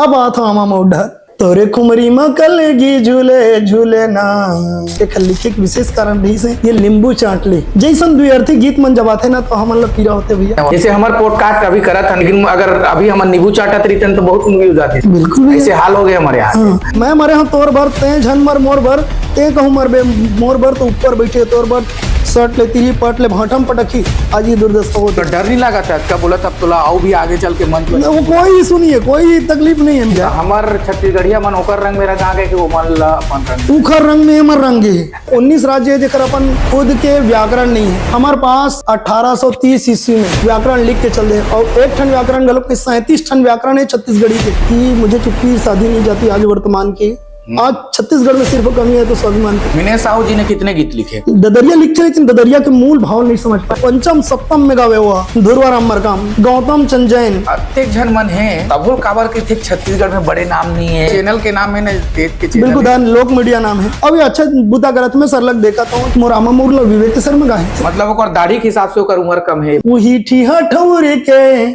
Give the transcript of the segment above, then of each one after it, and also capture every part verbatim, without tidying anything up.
अब आत हव आमा मोर डहर, तोरे खुमरी म कलगी झूले झूले ना। एखर लिखे के विशेष कारण रहिस हे, ये नींबू चांट ले जइसन द्विअर्थी गीत मन जब आथे ना, तो हमन ला पीरा होथे भैया। जैसे हमर podcast अभी करत हन, लेकिन अगर अभी हमन नींबू चाटत रहितन, तो बहुत views आतिस। बिल्कुल भैया। ऐसे हाल हो गए हमारे यहाँ। हाँ, मैं मरे हूँ तोर बर, तैं झन मर मोर बर, तैं कहूँ मरबे मोर बर, तो ऊपर बैठे तोर बर, सट ले तिरही पट ले भांठम पटकी, आज ये दुर्दशा हो। तो डर नहीं लगा था, क्या बोला था, अब तोला आओ भी आगे चल के मंच में? वो कोई issue नहीं है, कोई तकलीफ नहीं है भैया। हमार छत्तीसगढ़िया मन ओकर रंग में रंगा के, कि वो मन ला अपन रंग। उखर रंग में हमर रंग है। उन्नीस राज्य है जेकर अपन खुद के व्याकरण नहीं है। हमारे पास अठारह सौ तीस ईस्वी में व्याकरण लिख के चल दे, और एक ठन व्याकरण गलत नहीं, सैंतीस ठन व्याकरण है छत्तीसगढ़ी के। कि मुझे चुप्पी साधी नहीं जाती आज वर्तमान की। हम्म। आज छत्तीसगढ़ में सिर्फ कमी है तो स्वाभिमान की। विनय साहू जी ने कितने गीत लिखे? ददरिया लिखे, लेकिन ददरिया के मूल भाव नहीं समझ पाए। पंचम सप्तम में गावे हुआ धुरवा राम मरकाम, गौतम चंद जैन। अतेक झन मन हे, तभो काबर कहिथे छत्तीसगढ़ में बड़े नाम नहीं है। Channel के नाम है ना, state के channel बिल्कुल, है। दान लोक मीडिया नाम है। अब ये अच्छा बुता करत में सरलग देखा तो मोर आमा मोर ला विवेक के सर में गाए। मतलब ओकर दाढ़ी के हिसाब से ओकर उम्र कम है। उही ठिहा ठौर के,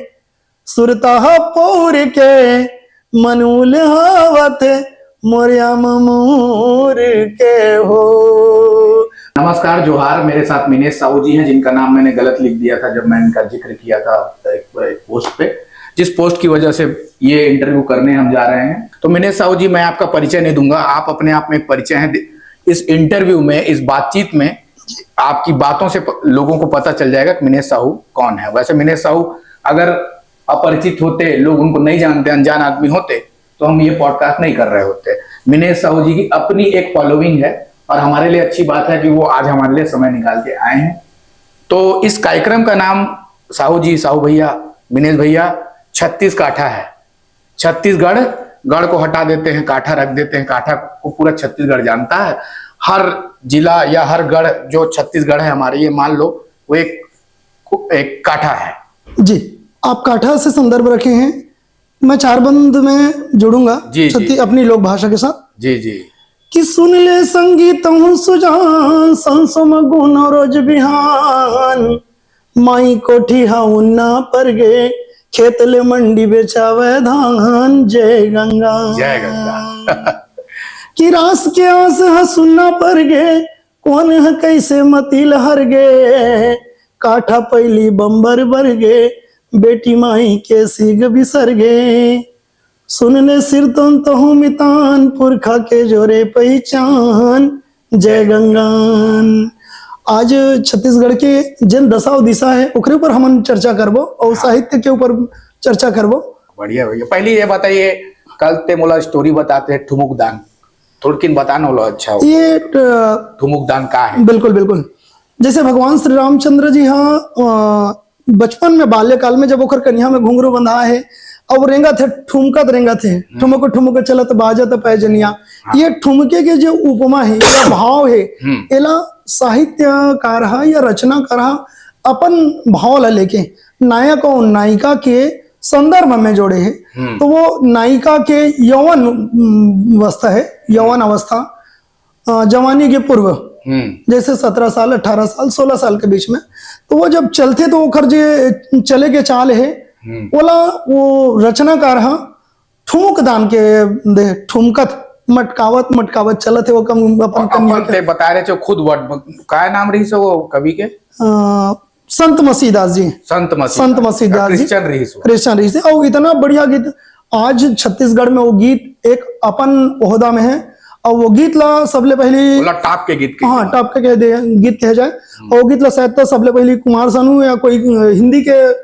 सुरता हा पौर के, मन उलहावत मोर आमा मोर के हो। नमस्कार, जोहार। मेरे साथ मिनेश साहू जी हैं, जिनका नाम मैंने गलत लिख दिया था जब मैं इनका जिक्र किया था एक, एक पोस्ट पे, जिस पोस्ट की वजह से ये इंटरव्यू करने हम जा रहे हैं। तो मिनेश साहू जी, मैं आपका परिचय नहीं दूंगा, आप अपने आप में एक परिचय हैं। इस इंटरव्यू में, इस बातचीत में आपकी बातों से प-, लोगों को पता चल जाएगा कि मिनेश साहू कौन है। वैसे मिनेश साहू अगर अपरिचित होते, लोग उनको नहीं जानते, अनजान आदमी होते, तो हम ये पॉडकास्ट नहीं कर रहे होते। मिनेश साहू जी की अपनी एक फॉलोइंग है और हमारे लिए अच्छी बात है कि वो आज हमारे लिए समय निकाल के आए हैं। तो इस कार्यक्रम का नाम साहू जी, साहू भैया, मिनेश भैया, छत्तीस काठा है। छत्तीसगढ़, गढ़ को हटा देते हैं, काठा रख देते हैं। काठा को पूरा छत्तीसगढ़ जानता है। हर जिला या हर गढ़ जो छत्तीसगढ़ है हमारे, ये मान लो, वो एक, एक काठा है। जी, आप काठा से संदर्भ रखे हैं, मैं चार बंद में जोड़ूंगा जी, जी। छत्ती-, अपनी लोक भाषा के साथ। जी, जी। कि सुन ले संगी तहूँ सुजान, संसो म गुन रोज बिहान। माई कोठी हा उन्ना पर गे, खेत ले मंडी बेचावे धान। जय गंगा। जय गंगा। कि रास के आस हा सुन्ना पर गे, कोन ह कइसे मतिल हर गे, काठा पैली बम्बर बर गे, बेटी माई के सीग बिसर गे। सुन ले सिरतोन तहूँ मितान, पुरखा के जोरे पहिचान। जय गंगान। आज छत्तीसगढ़ के जेन दशा अउ दिशा है, ओकरे ऊपर हमन चर्चा करबो और हाँ। साहित्य के ऊपर चर्चा करबो। बढ़िया भैया, पहले ये बताइए, कल ते मोला स्टोरी बताते हैं ठुमुक दान, थोड़किन बताना वाला अच्छा हो। ये, अ, ठुमुक दान का है? बिल्कुल, बिल्कुल। जैसे भगवान श्री रामचंद्र जी हाँ, अ, बचपन में, बाल्यकाल में जब ओकर कनिहा में घुंघरू बंधा है, अब रेंगत है, ठुमकत रेंगत है, हम्म। ठुमक ठुमक चलत बाजत पैजनिया। हाँ। ये ठुमके के जो उपमा है या भाव है, हम्म। एला साहित्यकार हा या रचनाकार हा अपन भाव ला लेके नायक और नायिका के संदर्भ में जोड़े है। हम्म। तो वो नायिका के यौवन, उम, अवस्था है, यौवन अवस्था, अ, जवानी के पूर्व, हम्म। जैसे सत्रह साल, अठारह साल, सोलह साल के बीच में, तो वो जब चलथे तो ओखर जे चले के चाल है, हम्म। ओला वो रचनाकार हा ठुमुक दान के दे, ठुमकत, मटकावत, मटकावत चलत हे, वो कम अपन और कन्या अपन के। ते बता रहे छो खुद वर्ड, काय नाम रहिस हे वो कवि के? अ, संत मसीदास जी। संत मसीदास। संत मसीदास जी। क्रिश्चियन रहिस वो। क्रिश्चियन रहिस हे। और इतना बढ़िया गीत, आज छत्तीसगढ़ में वो गीत एक अपन ओहदा में है। और वो गीत ला सबले पहली ओला टॉप के गीत कहे हाँ, जाए। टॉप के कह दे, गीत कहे जाए। हम्म। और वो गीत ला शायद तो सबले पहली कुमार सानू या कोई हिंदी के, अ,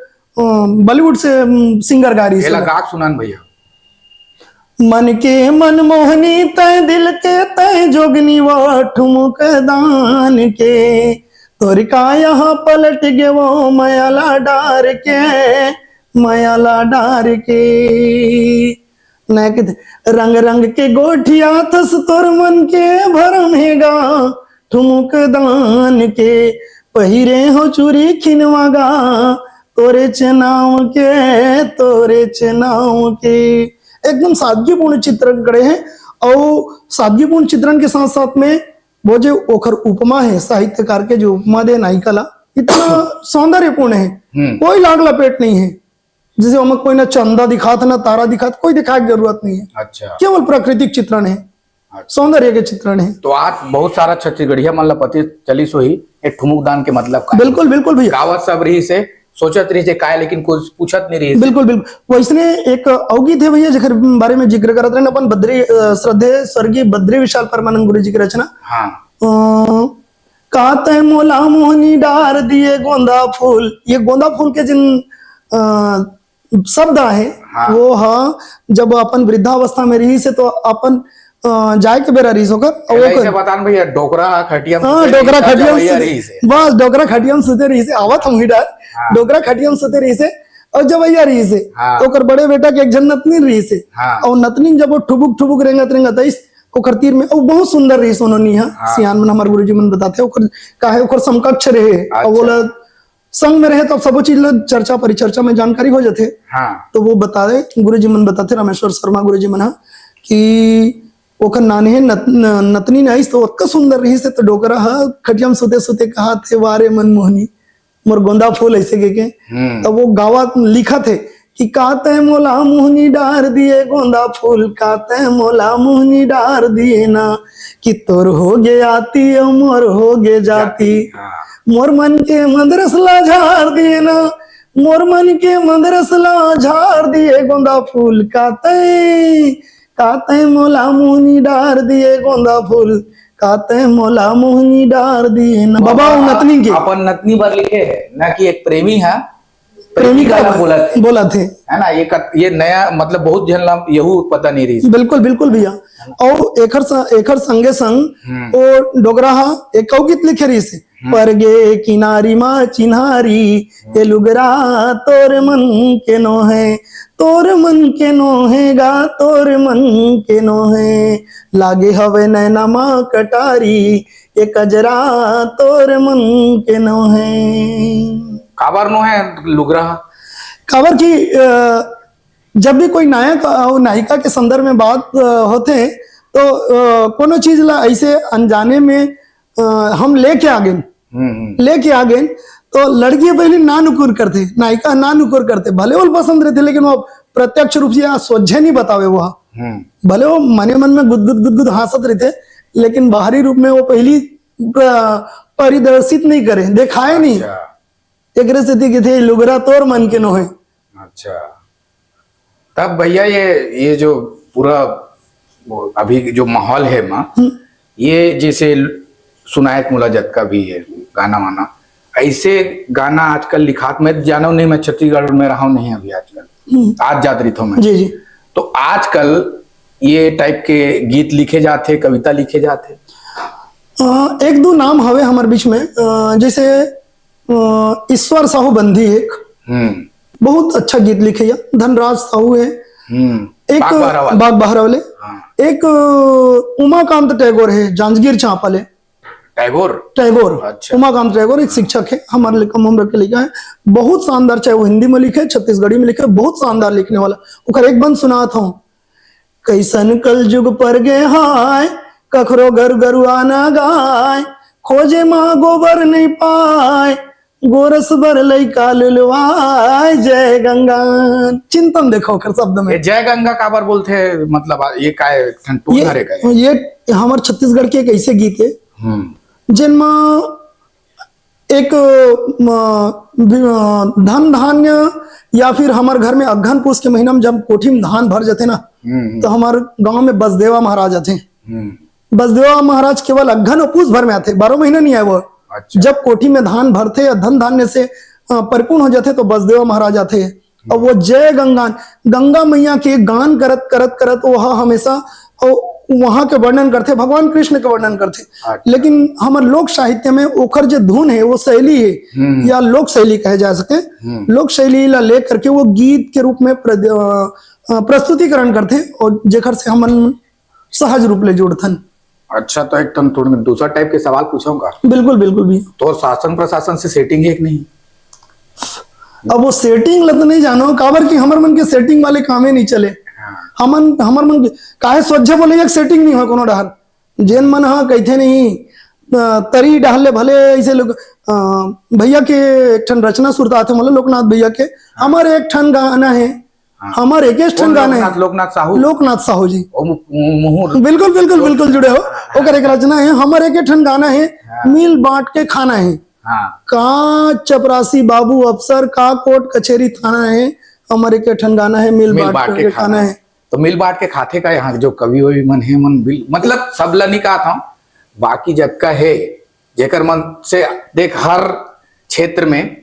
बॉलीवुड से, अम, सिंगर गा रही एला है। गा के सुनान भैया। मन के मनमोहनी तय दिल के तय जोगनी वा ठुमुक दान के, तोर काया हा पलट गे वो मयाला डार के, मयाला डार के। नैक रंग रंग के गोठियाथस तोर मन के भरम हे गा, ठुमुक दान के पहिरे हो चूरी खिनवा गा, तोरे चनाव के, तोरे चनाव के। एकदम सादगीपूर्ण चित्रण करे हे। और सादगीपूर्ण चित्रण के साथ साथ में वो जो ओखर उपमा है, साहित्यकार के जो उपमा दे नायिका ला, इतना सौंदर्यपूर्ण है, हम्म। कोई लाग लपेट नहीं है। जैसे ओमा कोई ना चंदा दिखात, ना तारा दिखात, कोई दिखाए के जरूरत नहीं है। अच्छा। केवल प्राकृतिक चित्रण है, अच्छा। सौंदर्य के चित्रण है। तो आज बहुत सारा छत्तीसगढ़िया मन ला पता चलिस होही, ये ठुमुक दान के मतलब का है। बिल्कुल, बिल्कुल भैया। गावत सब रहिस हे, सोचत रहिस हे काय, लेकिन कुछ पूछत नहीं रहिस हे। बिल्कुल, बिल्कुल। वैसने एक अउ गीत है भैया, जेकर बारे में जिक्र करत रहन अपन बद्री, अ, श्रद्धेय स्वर्गीय बद्री विशाल परमानंद गुरु जी की रचना। हाँ। अ, "का तैं मोला मोहनी डार दिए गोंदा फूल।" ये गोंदा फूल के जिन, अ, शब्द आहे, हाँ। वो ह जब अपन वृद्धावस्था में रहिस हे तो अपन, अ, जाए के बेरा रहिस ओकर, अउ एला ओकर इसे बतान भैया, डोकरा खटिया में हाँ, सुते डोकरा रहिस हे, खटिया में जवैया सुते, रहिस हे। बस डोकरा खटिया में सुते रहिस हे, आवत हम ही डार, हाँ। डोकरा खटिया में सुते रहिस हे, अउ जवैया रहिस हे, हाँ। तो ओकर बड़े बेटा के एक झन नतनी रहिस हे, हाँ। अउ नतनी जब वो ठुबुक ठुबुक रेंगत रेंगत आइस, ओकर तीर में, अउ बहुत सुंदर रहिस, ओनोनी ह, हाँ। सियान मन हमर गुरुजी मन बताथे, ओकर काहे ओकर समकक्ष रहे, अउ अच्छा। ओला संग में रहे तब सबो चीज ल चर्चा परिचर्चा में जानकारी हो जाथे। हाँ। तो वो बता दे, गुरुजी मन बताथे, रामेश्वर शर्मा गुरुजी मन ह, कि ओकर नान्हे नत-, न-, नतनी न आइस तो ओतका सुंदर रहिस हे, तो डोकरा ह खटिया में सुते सुते कहाथे, "वाह रे मन मोहनी, मोर गोंदा फूल," ऐसे कह के। हम्म। तब वो गावा लिखत हे कि "का तैं मोला मोहनी डार दिए गोंदा फूल, का तैं मोला मोहनी डार दिए ना, कि तोर हो गे आती अउ मोर हो गे जाती।" जाती, हाँ। मोर मन के मंदरस ला झार दिए ना, मोर मन के मंदरस ला झार दिए गोंदा फूल, का तैं, का तैं मोला मोहनी डार दिए गोंदा फूल, का तैं मोला मोहनी डार दिए ना। बाबा, वो नतनी के। अपन नतनी बर लिखे हे, ना कि एक प्रेमी हा, प्रेमिका प्रेमिका ला बर बोलत हे। बोलत हे। है ना, ये कत-, ये नया, मतलब, बहुत झन ला यहू पता नहीं रहिस। बिल्कुल, बिल्कुल भैया। अउ एखर स-, एखर संगे संग हम्म। वो डोकरा हा एक अउ गीत लिखे रहिस हे, हम्म। "परगे किनारी मा चिन्हारी, ए लुगरा तोर मन के नोहे, तोर मन के नोहे गा, तोर मन के नोहे, लागे हवे नैना मा कटारी, ए कजरा तोर मन के नोहे।" काबर नोहे लुगरा? काबर कि, अ, जब भी कोई नायक अउ नायिका के संदर्भ में बात, अ, होथे, तो, अ, कोनो चीज ला ऐसे अनजाने में, अ, हम लेके आ गेन, हम्म, हम्म। लेके आ गेन, तो लड़की पहली ना नुकुर करथे, नायिका ना नुकुर करथे, भले वो पसंद रहिथे, लेकिन वो प्रत्यक्ष रूप से या सोझे नहीं बतावे वो। हम्म। भले वो मने मन में गुदगुद गुदगुद हाँसत रहिथे, लेकिन बाहरी रूप में वो पहली, अ, परिदर्शित नहीं करे, दिखाए नहीं। अच्छा। एकरे सेती कहिथे, "लुगरा तोर मन के नोहे।" अच्छा, तब भैया ये, ये जो पूरा वो अभी जो माहौल है माँ, हम्म। ये जैसे सुनायक मोला जतका भी है गाना वाना, ऐसे गाना आजकल लिखात, मैं जानो नहीं, मैं छत्तीसगढ़ में रहा हूँ नहीं अभी आजकल, हम्म। आज जात रहिथों मैं। जी, जी। तो आजकल ये टाइप के गीत लिखे जाते, कविता लिखे जाते। अ, एक दो नाम हवे हमर बीच में, अ, जैसे, अ, ईश्वर साहू बंदी एक, हम्म। बहुत अच्छा गीत लिखे या, धनराज साहू है। हम्म। एक बाग बहरा वाले। बाग बहरा वाले। हाँ। एक, अ, उमाकांत टैगोर है, जांजगीर चांपा ले। टैगोर? टैगोर। अच्छा। उमाकांत टैगोर एक शिक्षक है, हमारे लिए कम उम्र के लिखा है, बहुत शानदार, चाहे वो हिंदी में लिखे, छत्तीसगढ़ी में लिखे, बहुत शानदार लिखने वाला। ओकर एक बंद सुनात हूँ, "कैसन कलजुग पर गे हाय, कखरो घर गरुआ ना गाय, खोजे मा गोबर नहीं पाय, गोरस बर लइका लुलवाय, जय गंगा।" चिंतन देखो ओकर शब्द में। ये जय गंगा काबर बोलथे? मतलब, ये काय एक ठन टून ये, हरे का ये? ये हमर छत्तीसगढ़ के एक ऐसे गीत है, हम्म। जेन मा एक, म, भी, अ, धन धान्य या फिर हमर घर में अगहन पूस के महीना में जब कोठी में धान भर जाथे ना, हम्म, हम्म। तो हमर गांव में बसदेवा महाराज आथे। हम्म। बसदेवा महाराज केवल अगहन और पूस भर में आथे, बारह महीना नहीं आए वो। अच्छा। जब कोठी में धान भरथे या धन धान्य से, अ, परिपूर्ण हो जाथे, तो बसदेवा महाराज आथे। और वो जय गंगा, गंगा मैया के गान करत, करत, करत वो ह-, हमेशा, और वहाँ के वर्णन करथे, भगवान कृष्ण के वर्णन करथे। अच्छा। लेकिन हमर लोक साहित्य में ओकर जे धुन है, वो शैली है, हम्म। या लोक शैली कहे जा सके, हम्म। लोक शैली ला लेकर के वो गीत के रूप में प्रद-, अ, अ, प्रस्तुतिकरण करथे, और जेकर से हमन सहज रूप ले जोड़थन। अच्छा, तो एक ठन थोड़ा दूसरा टाइप के सवाल पूछूंगा। बिल्कुल, बिल्कुल भैया। तो शासन प्रशासन से सेटिंग है कि नहीं? अब वो सेटिंग ल तो नहीं जानो, काबर कि हमर मन के सेटिंग वाले कामे नहीं चले। हाँ। हमन, हमर मन के, काहे सोझे बोले, एक सेटिंग नहीं हो कोनो डहर। जेन मन ह कहिथे नहीं, अ, तरी डहर ले भले ऐसे लोग, अ, भैया के एक ठन रचना सुरता आथे, मतलब लोकनाथ भैया के, हाँ। हमर एक ठन गाना हे, हाँ। हमर एक ठन गाना हे। लोकनाथ साहू। लोकनाथ साहू जी। बिल्कुल, बिल्कुल, बिल्कुल जुड़े हो। हाँ। ओकर एक रचना हे, हमर एक ठन गाना हे, हाँ। मिल बांट के खाना हे। हाँ। का चपरासी बाबू अफसर, का कोर्ट कचेरी थाना हे, हमर एक ठन गाना हे, मिल बांट के खाना हे। तो मिल बांट के खाथे का यहाँ जो कवि ववि मन हे, मन बिल-, मतलब सब ला नहीं कहत हूँ, बाकी जतका हे, जेकर मन से देख, हर क्षेत्र में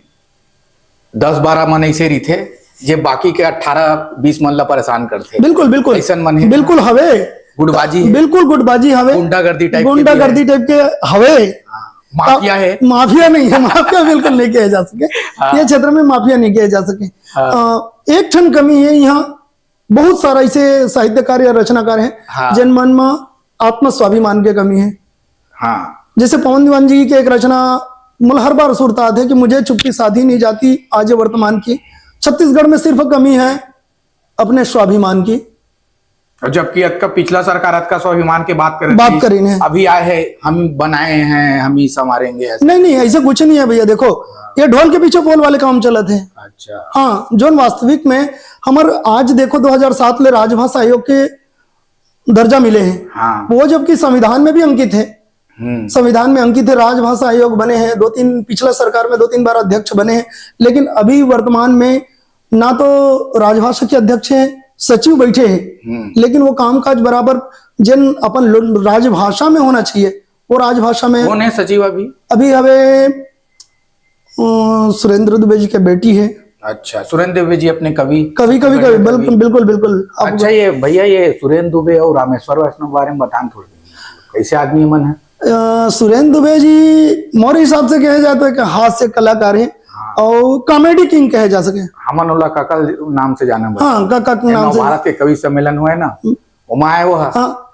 दस बारह मन ऐसे रहिथे, जे बाकी के अठारह बीस मन ला परेशान करथे। बिल्कुल, बिल्कुल। ऐसन मन हे। बिल्कुल हवे। गुटबाजी हे। बिल्कुल गुटबाजी हवे। गुंडागर्दी type के गुंडागर्दी type के हवे। हाँ, माफिया हे। माफिया नहीं है, माफिया बिल्कुल नहीं कहे जा सके। हाँ। ये क्षेत्र में माफिया नहीं कहे जा सके। हाँ। अ, एक ठन कमी है यहाँ, बहुत सारा ऐसे साहित्यकार या रचनाकार हैं, हाँ। जिन मन में आत्म स्वाभिमान के कमी है। हाँ। जैसे पवन दीवान जी के एक रचना मुल हर बार सुरतात है कि मुझे चुप्पी साधी नहीं जाती आज वर्तमान की। छत्तीसगढ़ में सिर्फ कमी है अपने स्वाभिमान की। और जबकि अतका पिछला सरकार अतका स्वाभिमान के बात करे बात थी, करी ने। अभी आए हैं, हम बनाए हैं, हम ही संवारेंगे, ऐसे। नहीं, नहीं, ऐसा कुछ नहीं है भैया। देखो, ये ढोल के पीछे पोल वाले काम चलत है। अच्छा। हाँ, जोन वास्तविक में हमर आज देखो, दो हज़ार सात ले राजभाषा आयोग के दर्जा मिले हैं। हाँ। वो जबकि संविधान में भी अंकित है। हम्म। संविधान में अंकित है, राजभाषा आयोग बने हैं, दो तीन, पिछला सरकार में दो तीन बार अध्यक्ष बने हैं, लेकिन अभी वर्तमान में ना तो राजभाषा के अध्यक्ष हैं, सचिव बैठे हैं, हम्म। लेकिन वो कामकाज बराबर जिन अपन लो-, राजभाषा में होना चाहिए, वो राजभाषा में कौन है सचिव अभी? अभी हवे, अ, सुरेंद्र दुबे जी के बेटी है। अच्छा, सुरेंद्र दुबे जी अपने कवि, कवि, कवि, कवि, कवि। बिल्कुल, बिल्कुल, बिल्कुल। आप अच्छा, ये भैया, ये सुरेंद्र दुबे और रामेश्वर वैष्णव के बारे में बतान थोड़ी, कैसे आदमी मन है? अ, सुरेंद्र दुबे जी, मोर हिसाब से कहे जाए तो एक हास्य कलाकार है हाँ। और comedy king कहे जा सके। हमन ओला कका नाम से जाने बर। हाँ, कका के नाम से। भारत के कवि सम्मेलन हुआ है ना, हम्म। ओमा आए वो है। हाँ।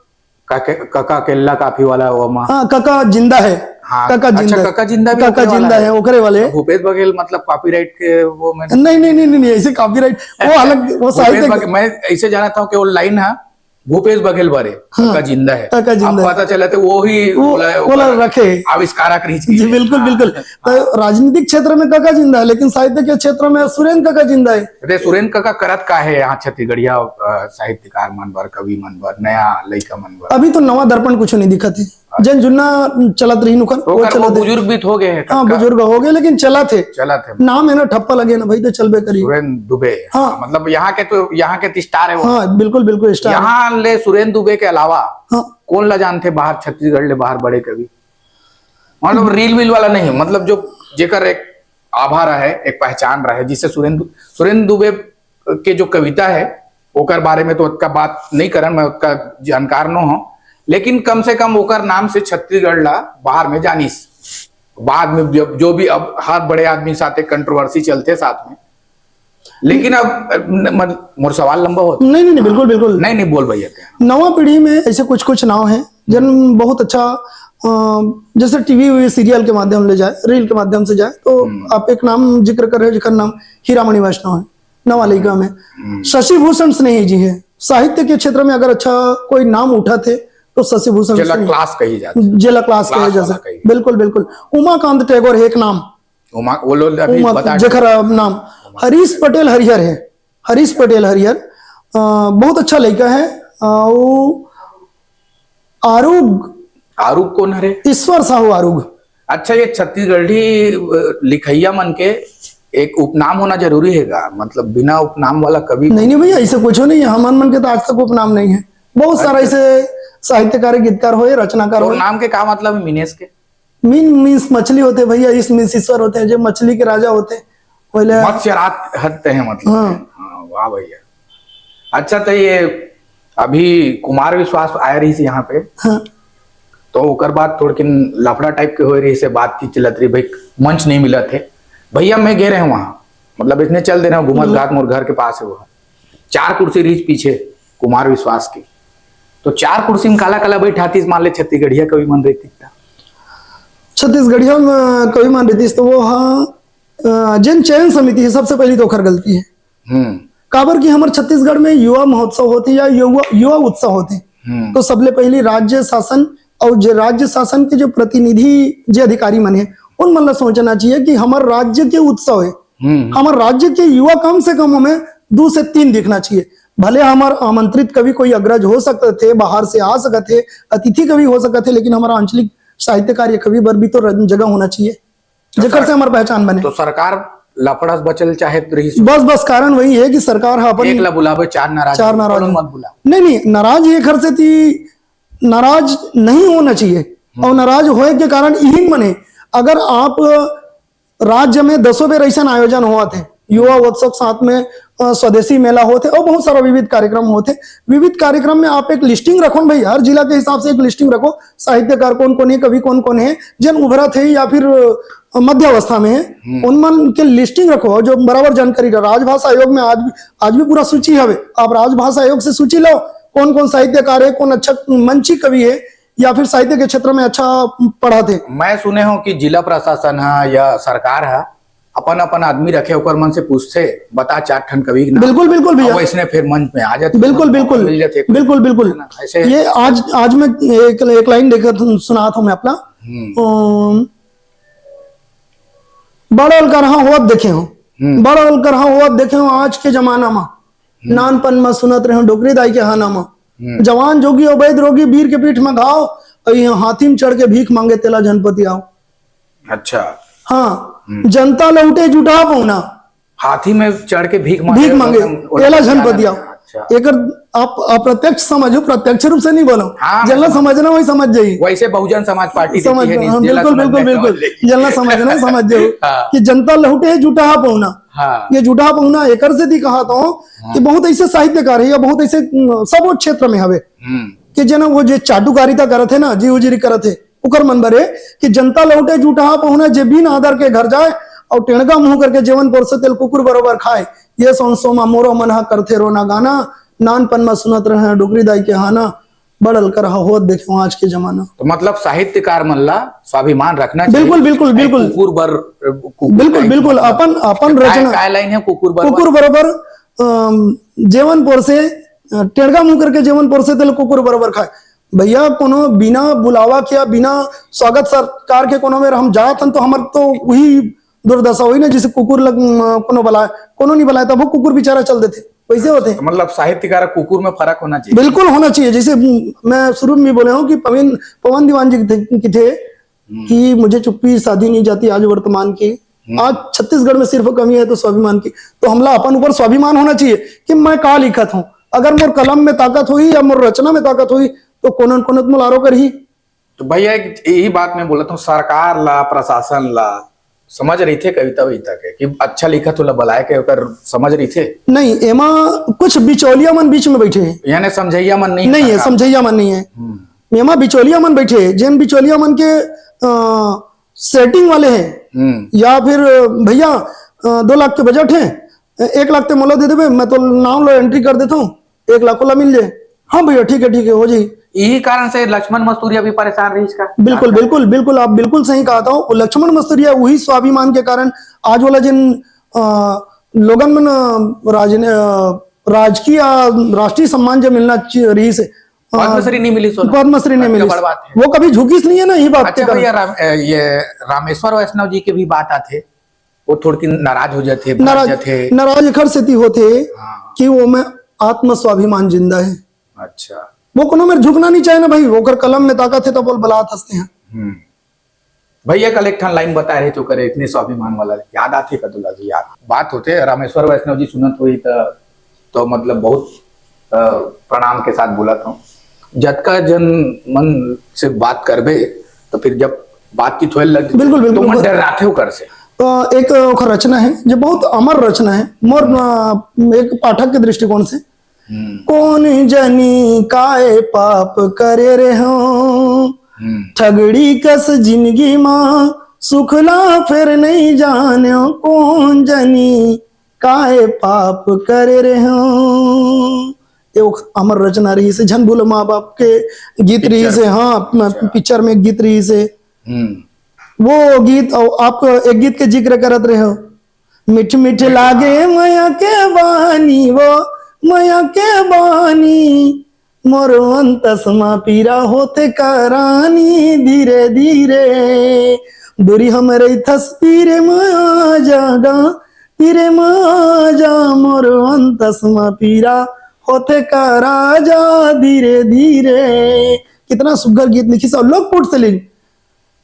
कका, कका केला काफी वाला वो मा। हाँ, कका जिंदा है। हाँ, कका अच्छा, जिंदा है। कका जिंदा भी कका ओकरे वाला जिंदा है। है, ओकरे वाले। तो भूपेश बघेल मतलब copyright के वो में नहीं, नहीं, नहीं, नहीं, नहीं, ऐसे copyright, वो अलग, वो भूपेश साहित्य बघेल, मैं ऐसे जानता हूँ कि वो line है, भूपेश बघेल बारे, हाँ, कका जिंदा है। कका जिंदा अब है। पता चला तो वो ही वो, बोला, वो बोला ओकर रखे। आविष्कारक रही जी, बिल्कुल, हाँ। बिल्कुल। तो राजनीतिक क्षेत्र में कका जिंदा है, लेकिन साहित्य के क्षेत्र में सुरेंद्र कका जिंदा है। अरे, सुरेंद्र कका करत का है यहाँ छत्तीसगढ़िया, अ, साहित्यकार मन बर, कवि मन बर, नया लइका मन बर? अभी तो नवा दर्पण कुछ नहीं दिखत है। अच्छा। जन जुन्ना चलत रही नुखन, तो वो ओकर वो चलत है। बुजुर्ग भी हो गए हैं, हाँ, कक्का। बुजुर्ग हो गए, लेकिन चलत है। चलत है। नाम है ना, ठप्पा लगे ना भाई, तो चलबे करी। सुरेंद्र दुबे। हाँ। हाँ, मतलब यहाँ के तो, यहाँ के तो star है वो। हाँ, बिल्कुल, बिल्कुल star है। यहाँ ले सुरेंद्र दुबे के अलावा हाँ। कौन ला जानते बाहर, छत्तीसगढ़ ले बाहर बड़े कवि? मतलब reel वील वाला नहीं, मतलब जो जेकर एक आभा रहे, एक पहचान रहे, जिससे सुरेंद्र, सुरेंद्र दुबे के जो कविता है, ओकर बारे में तो ओतका बात नहीं करन, मैं ओतका जानकार न हूँ, लेकिन कम से कम ओकर नाम से छत्तीसगढ़ ला बाहर में जानिस। बाद में जो, जो भी अब हर बड़े आदमी साथ एक controversy चलते साथ में, लेकिन अब न-, मत-, मोर सवाल लंबा होता। नहीं, नहीं, नहीं, बिल्कुल, बिल्कुल। नहीं, नहीं, बोल भैया, क्या? नवा पीढ़ी में ऐसे कुछ, कुछ नाम हैं, जन बहुत अच्छा, अ, जैसे टीवी वीवी serial के माध्यम ले जाए, reel के माध्यम से जाए, तो हम्म। आप एक नाम जिक्र कर रहे हो, जिकर नाम हीरामणि वैष्णव है, नवा लइका में। हम्म। शशि भूषण स्नेही जी हैं, साहित्य के क्षेत्र में अगर अच्छा कोई नाम उठा थे, तो शशि भूषण जेला स्नेही। Class कही जाती। जेला class class कहे जा वाला सकते। कही। बिल्कुल, बिल्कुल। उमाकांत टैगोर है एक नाम। उमा, वो लोग अभी उमा, बता जेकर नाम उमा। हरीश पटेल हरिहर है, हरीश पटेल हरिहर, अ, बहुत अच्छा लइका है। अ, वो आरुग। आरुग कौन हरे? ईश्वर साहू आरुग। अच्छा, ये छत्तीसगढ़ी, अ, लिखैया मन के एक उपनाम होना जरूरी है का? मतलब बिना उपनाम वाला कवि? नहीं, नहीं भैया, ऐसे कुछ नहीं है। हमन मन के तो आज तक उपनाम नहीं है। बहुत सारा अच्छा। ऐसे साहित्यकार, गीतकार होए, रचनाकार तो होए। नाम के का मतलब है मिनेश के? मीन means मछली होते भैया, ईश means ईश्वर होते हैं, जो मछली के राजा होते हैं, बोले मत्स्य राज हटते हैं मतलब। हाँ। हाँ, वाह भैया। अच्छा, तो ये अभी कुमार विश्वास आए रही यहाँ पे, हाँ। तो ओकर बाद थोड़किन लफड़ा type के हो रही से बातचीत चलत रही, भाई मंच नहीं मिला थे। भैया मैं गए रहे वहाँ, मतलब इसने चल दे रहे हो, घूमत हम्म। घात मोर घर के पास है वो, चार कुर्सी रही पीछे कुमार विश्वास की, तो चार कुर्सी में काला काला बैठातीस, मान ले छत्तीसगढ़िया कवि मन रहती था। छत्तीसगढ़िया में कवि मन रहतीस तो वो हाँ, अ, जेन चयन समिति है, सबसे पहली तो ओखर गलती है। हम्म। काबर कि हमर छत्तीसगढ़ में युवा महोत्सव होते या युवा, युवा उत्सव होते, हम्म। तो सबले पहली राज्य शासन और जे राज्य शासन के जो प्रतिनिधि, जे अधिकारी मन है, उन मन ला सोचना चाहिए कि हमर राज्य के उत्सव हे, हम्म। हमर राज्य के युवा कम से कम हमें दू से तीन दिखना चाहिए। भले हमर आमंत्रित कवि कोई अग्रज हो सकत हे, बाहर से आ सकत हे, अतिथि कवि हो सकत हे, लेकिन हमर आंचलिक साहित्यकार या कवि बर भी तो र-, जगह होना चाहिए, तो जेकर सर-, से हमर पहचान बने। तो सरकार लफड़ा से बचल चाहे रही। बस, बस कारण वही है कि सरकार ह अपन एक ला बुलावे, चार नाराज, चार नाराज कोनो है। मत बुलावे। नहीं, नहीं, नाराज ये घर से थी, नाराज नहीं होना चाहिए। हम्म। और नाराज होए के कारण इही मने, अगर आप राज्य में दसों बेर ऐसन आयोजन होवत हे, युवा उत्सव के साथ में, अ, स्वदेशी मेला होत हे और बहुत सारा विविध कार्यक्रम होत हे। विविध कार्यक्रम में आप एक लिस्टिंग रखो न भाई, हर जिला के हिसाब से एक लिस्टिंग रखो, साहित्यकार कौन कौन हे, कवि कौन कौन हे, जेन उभरत हे या फिर, अ, मध्यावस्था में हे, हम्म। उन मन के लिस्टिंग रखो, जो बराबर जानकारी रहे। राजभाषा आयोग में आज भी, आज भी पूरा सूची हवे, आप राजभाषा आयोग से सूची लो, कौन कौन साहित्यकार हे, कौन अच्छा मंची कवि हे, या फिर साहित्य के क्षेत्र में अच्छा पढ़त हे। मैं सुने हूँ कि जिला प्रशासन ह या सरकार ह अपन अपन आदमी रखे, ओकर मन से पूछथे, "बता चार ठन कवि के नाम।" बिल्कुल, बिल्कुल भैया। और वैसने फिर मंच में आ जाथे, बिल्कुल, मौका बिल्कुल। मिल जाथे। बिल्कुल, बिल्कुल। है ना? ऐसे ये आज, आज मैं एक, एक लाइन देकर सुनात हूँ मैं अपना। हम्म। अम, बड़ल करहा होत देखे हूँ, हम्म। बड़ल करहा होत देखे हूँ आज के जमाना मा। हम्म। नानपन मा सुनत रहे हूँ डोकरी दाई के हाना मा। हम्म। जवान जोगी और बैद रोगी, बीर के पीठ मा घाव, और ये हाथी में चढ़ के भीख मांगे, तेला झन पतियाव। अच्छा। हाँ, हम्म। जनता लौटे जुटा पहुना। हाथी में चढ़ के भीख मांगे, भीख मांगे, ओला, ओला तेला झन पतियाव। अच्छा। एकर आप अप्रत्यक्ष समझो, प्रत्यक्ष रूप से नहीं बोलो। हाँ, जेला समझ- समझना वही समझ जाई। वैसे बहुजन समाज पार्टी समझ, देखी है, हाँ, जेला बिल्कुल, समझना बिल्कुल, है, बिल्कुल। समझ लेगी। जेला समझना है, समझ जाओ। हाँ। कि जनता लौटे है जुटा पहुना। हाँ। ये जुटा पहुना एकर से दी कहा तो हाँ। कि बहुत ऐसे साहित्यकार है या बहुत ऐसे, अम, सब वो क्षेत्र में हवे हम्म। कि जना वो जे चाटुकारिता करत है ना, जी उजिरी करत है, ओकर मन बरे कि जनता लौटे जुटा पहुना, जे बिन आदर के घर जाए और टेणगा मुंह करके जेवन परोसे तेल कुकुर बरोबर खाए। ये सोन सोमा मोरो मन हा करथे रोना गाना, नानपन मा सुनत रहे डोकरी दाई के हाना, बड़ल करहा होत देखे आज के जमाना। तो मतलब साहित्यकार मन ला स्वाभिमान रखना चाहिए। बिल्कुल, बिल्कुल, बिल्कुल। कुकुर बर, कु-, बिल्कुल, बिल्कुल। मतलब अपन, अपन काय, रचना। काय लाइन है कुकुर बर? कुकुर बरोबर, अम, जेवन परोसे, अ, टेड़गा मुंह करके जेवन परोसे तेल कुकुर बरोबर खाए। भैया, कोनो बिना बुलावा के या बिना स्वागत सत्कार के कोनो मेर हम जात हन, तो हमर तो वही दुर्दशा होई ना, जैसे कुकुर लग, अम, कोनो बलाए, कोनो नहीं बलाए, तब वो कुकुर बेचारा चल देथे, वैसे होथे। तो मतलब साहित्यकार कुकुर में फर्क होना चाहिए। बिल्कुल होना चाहिए। जैसे, अम, मैं शुरू में भी बोले हूँ कि पवन, पवन दीवान जी की थे, की थे हम्म। कि मुझे चुप्पी साधी नहीं जाती आज वर्तमान की। हम्म। आज छत्तीसगढ़ में सिर्फ कमी है तो स्वाभिमान की। तो हमला अपन ऊपर स्वाभिमान होना चाहिए कि मैं का लिखत हूँ। अगर मोर कलम में ताकत होई या मोर रचना में ताकत होई, तो कोनो न कोनो तो मोला आरो करही। तो भैया, एक यही बात मैं बोलत हूँ, सरकार ला, प्रशासन ला समझ रहिथे कविता वविता के कि अच्छा लिखत ओला बलाए के ओकर समझ रहिथे? नहीं, एमा कुछ बिचौलिया मन बीच में बैठे हैं। यानी समझैया मन नहीं है नहीं है, सरकार। समझैया मन नहीं है। हम्म। एमा बिचौलिया मन बैठे हैं, जेन बिचौलिया मन के, अ, सेटिंग वाले हैं हम्म। या फिर, भैया, अ, दो लाख के बजट है, एक लाख ते मोला दे देबे, मैं तो नाम लो एंट्री कर देता हूँ, एक लाख वाला मिल जाए। हाँ भैया, ठीक है, ठीक है, हो जाई। यही कारण से लक्ष्मण मस्तूरिया भी परेशान रही इसका। बिल्कुल, बिल्कुल, बिल्कुल, आप बिल्कुल सही कहा था। वो लक्ष्मण मस्तूरिया वही स्वाभिमान के कारण आज वाला जिन, अ, लोगन मन, अ, राजने-, अ, राजकीय, अ, राष्ट्रीय सम्मान जो मिलना च-, रही से, अ, पद्मश्री नहीं मिली सोना। पद्मश्री नहीं सबसे मिली। बड़ बात है। वो कभी झुकिस नहीं है ना, ये बात अच्छा के कारण। भैया, राम-, अ, ये रामेश्वर वैष्णव जी के भी बात आथे, वो थोड़की नाराज हो जाथे, भड़क नाराज, जाथे। नाराज एखर सेती होथे हाँ। कि वो में आत्म स्वाभिमान जिंदा है। अच्छा। वो कोनो मेर झुकना नहीं चाहे ना भाई, ओकर कलम में ताकत है तो बोल बलात हंसते हैं। हम्म। भैया, कल एक ठन लाइन बताए रहे, तो करे इतने स्वाभिमान वाला याद आथे का तुला जी याद? बात होथे, रामेश्वर वैष्णव जी सुनत होई त, तो मतलब बहुत, अ, प्रणाम के साथ बोलत हूँ। जतका जन मन से बात करबे, तो फिर जब बातचीत होए लग, बिल्कुल, बिल्कुल। तो मन डर्राथे ओकर से। अ, एक ओकर रचना है, जो बहुत अमर रचना है, मोर, अ, एक पाठक के दृष्टिकोण से, हम्म। कोन जनी काय पाप करे रेहों, हम्म। ठगड़ी कस जिनगी मा सुखला फेर नहीं जान्यो, कोन जनी काय पाप करे रेहों। ये वो अमर रचना रहिसे, झन भूल माँ बाप के गीत पिक्चर रहिसे, में। हाँ, अपना अच्छा। पिक्चर में गीत रहिसे। हम्म। वो गीत, और आप एक गीत के जिक्र करत रहे हो, "मिठ मिठ लागे मया के बानी, वो मया के बानी, मोरो अंतस मा पीरा होते करानी, धीरे धीरे दूरी हमरे तस्वीर में आ जागा, पीरे में आ जा, मोर अंतस में पीरा होथे का राजा, धीरे धीरे। कितना सुग्घर गीत लिखिस हे, लोकपुट से लिख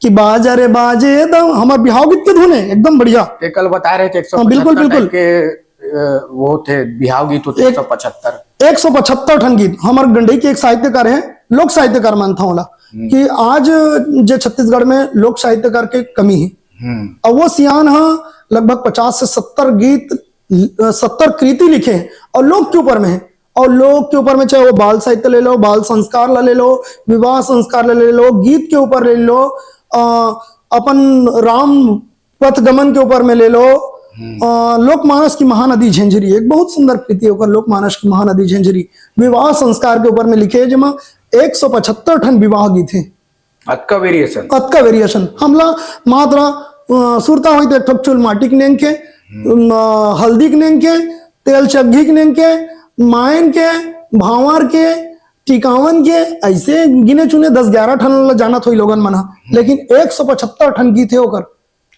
कि बाजा रे बाजे दम, हमर बिहाव गीत के धुन हे, एकदम बढ़िया। ते कल बता रहे थे हाँ, बिल्कुल, एक सौ पचहत्तर बिल्कुल। टाइप के, अ, वो थे बिहाव गीत होते एक एक सौ पचहत्तर। एक सौ पचहत्तर ठन गीत हमर गंडई के एक साहित्यकार हे, लोक साहित्यकार मानथंव ओला, हम्म। कि आज जे छत्तीसगढ़ में लोक साहित्यकार के कमी हे। हम्म। अउ वो सियान ह लगभग पचास से सत्तर गीत, अ, सत्तर कृति लिखे हे अउ लोक के ऊपर में हे। अउ लोक के ऊपर में चाहे वो बाल साहित्य ले लो, बाल संस्कार ला ले लो, विवाह संस्कार ला ले लो, गीत के ऊपर ले लो, अ, अपन राम पथ गमन के ऊपर में ले लो, हम्म। अ, लोकमानस की महानदी झेंझरी, एक बहुत सुंदर कृति हे ओकर, लोकमानस की महानदी झेंझरी, विवाह संस्कार के ऊपर में लिखे हे, जेमा एक सौ पचहत्तर ठन विवाह गीत हे। अतका वेरिएशन। अतका वेरिएशन। हमला मात्र, अ, सुरता होई तो एक ठो चुल माटी के नेंग के, हम्म। अ, हल्दी के नेंग के, तेल चग्घी के नेंग के, मायन के, भांवर के, टिकावन के, ऐसे गिने चुने दस ग्यारह ठन ला जानत होई लोगन मन ह। हम्म। लेकिन एक सौ पचहत्तर ठन गीत हे ओकर।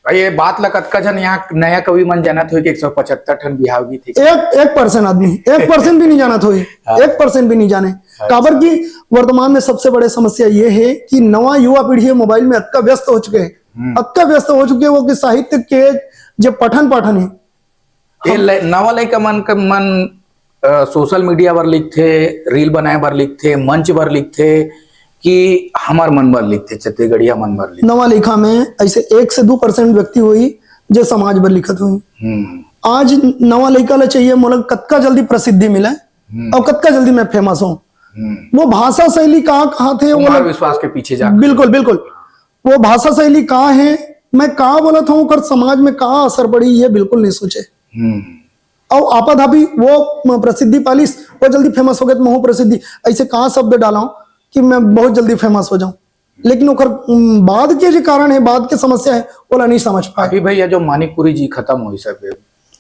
अउ ये बात ला कतका झन यहाँ नया कवि मन जानत होई कि एक सौ पचहत्तर ठन बिहाव गीत हे। एक, एक percent आदमी, एक percent भी नहीं जानत होई, हाँ। एक percent भी नहीं जाने। अच्छा। काबर कि वर्तमान में सबसे बड़े समस्या ये हे कि नवा युवा पीढ़ी मोबाइल में अतका व्यस्त हो चुके हे, हम्म। अतका व्यस्त हो चुके हे वो कि साहित्य के जे पठन पाठन हे, ये हम ले-, नवा लइका मन के मन, अ, सोशल मीडिया बर लिखथे, रील बनाए बर लिखथे, मंच बर लिखथे कि हमर मन बर लिखथे, छत्तीसगढ़िया मन बर लिखथे। नवा लइका में ऐसे एक से दू percent व्यक्ति होई जे समाज बर लिखत होई। हम्म। आज नवा लइका ला चाहिए मोला कतका जल्दी प्रसिद्धि मिले हम्म। अउ कतका जल्दी मैं famous हों। हम्म। वो भाषा शैली का कहा थे, वो कुमार लग- विश्वास के पीछे जा। बिल्कुल, बिल्कुल। वो भाषा शैली का हे, मैं का बोलत हूँ, ओकर समाज में का असर पड़ी, ये बिल्कुल नहीं सोचे। हम्म। अउ आपा धापी वो म-, प्रसिद्धि पालिस, वो जल्दी famous हो गए, तो महू प्रसिद्धि, ऐसे का शब्द डालव कि मैं बहुत जल्दी famous हो जाऊं, लेकिन ओकर, उम, बाद के जो कारण हे, बाद के समस्या हे, ओला नहीं समझ पाए। अभी भैया जो मानिकपुरी जी खत्म होई सब,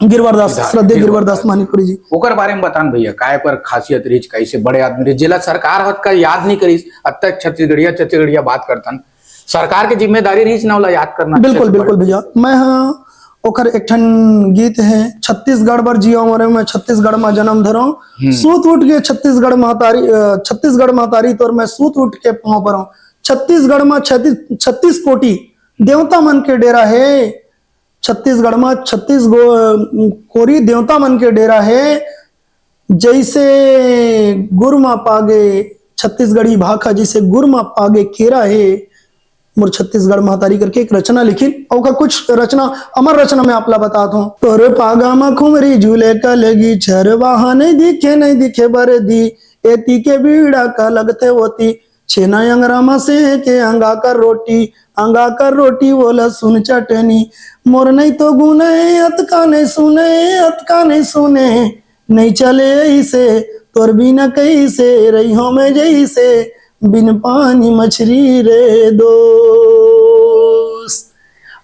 गिरवर दास, विधायक श्रद्धेय गिरवर गिरवर दास दास। मानिकपुरी जी। ओकर बारे में बतान भैया, काय पर खासियत रहिस, कैसे बड़े आदमी रहिस, जेला सरकार हत का याद नहीं करिस, अब तक छत्तीसगढ़िया, छत्तीसगढ़िया बात करथन, सरकार के जिम्मेदारी रहिस ना ओला याद करना। बिल्कुल, अच्छे से बिल्कुल पढ़े। भैया, मैं हाँ ओकर एक ठन गीत हे, छत्तीसगढ़ बर जियो मरे, मैं छत्तीसगढ़ में जन्म धरो, हम्म। सूत उठ के छत्तीसगढ़ महतारी, अ, छत्तीसगढ़ महतारी तोर मैं सूत उठ के पाँव परो। छत्तीसगढ़ में छत्तीस, छत्तीस कोटि देवता मन के डेरा हे, छत्तीसगढ़ म छत्तीस गो, अ, कोरी देवता मन के डेरा हे। जैसे गुर म पागे छत्तीसगढ़ी भाखा, जैसे गुर म पागे केरा हे। मोर छत्तीसगढ़ महतारी करके एक रचना लिखिन, अउ ओकर कुछ रचना, अमर रचना में आप ला बतात हूँ। तोर पागा म खुमरी झूले कलगी, छरवाहा नहीं दिखे, नहीं दिखे बरदी, एती के बीड़ा का लगते होती, छेना अंगरा म से के अंगा कर रोटी, अंगा कर रोटी बोला सुन चटनी। मोर नहीं तो गुने अतका नहीं सुने, अतका नहीं सुने, नहीं चले इसे तोर बिना कैसे रही हो मैं जैसे बिन पानी मछली रे दोस्त।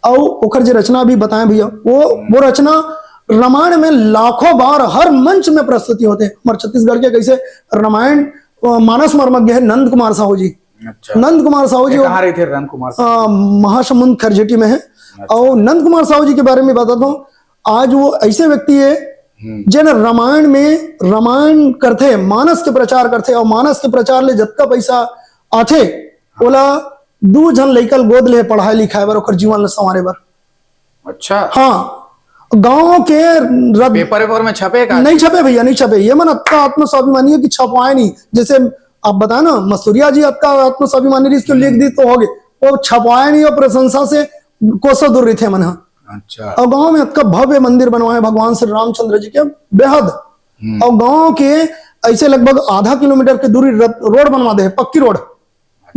अउ ओकर जे रचना अभी बताए भैया, वो वो रचना रामायण में लाखों बार हर मंच में प्रस्तुति होते हैं। हमारे छत्तीसगढ़ के कैसे रामायण, अ, मानस मर्मज्ञ है नंद कुमार साहू जी। अच्छा। नंद कुमार साहू जी ये वो, कहाँ रहे थे नंद कुमार साहू अ, जी? महासमुंद खरजेटी में है। अच्छा। और नंद कुमार साहू जी के बारे में बताता हूँ, आज वो ऐसे व्यक्ति है हम्म। जेन रामायण में रामायण करथे, मानस के प्रचार करथे और मानस के प्रचार ले जतका पैसा आथे, ओला दू झन लइका ल गोद ले पढ़ाई लिखाए बर ओकर जीवन ल संवारे बर। अच्छा। हाँ, गांव के रद- पेपर वेपर में छपे का? नहीं छपे भैया, नहीं छपे। ये मन अतका आत्मस्वाभिमानी है कि छपवाए नहीं। जैसे आप बताए ना, मसूरिया जी अतका आत्मस्वाभिमानी रहिस तो लिख दी तो हो गए, वो छपवाए नहीं और प्रशंसा से कोसों दूर रहिथे मन ह। अच्छा। और गांव में अतका भव्य मंदिर बनवाए भगवान श्री रामचंद्र जी के, बेहद। हम्म। और गांव के ऐसे लगभग आधा किलोमीटर के दूरी रद-, रोड बनवा दे, पक्की रोड,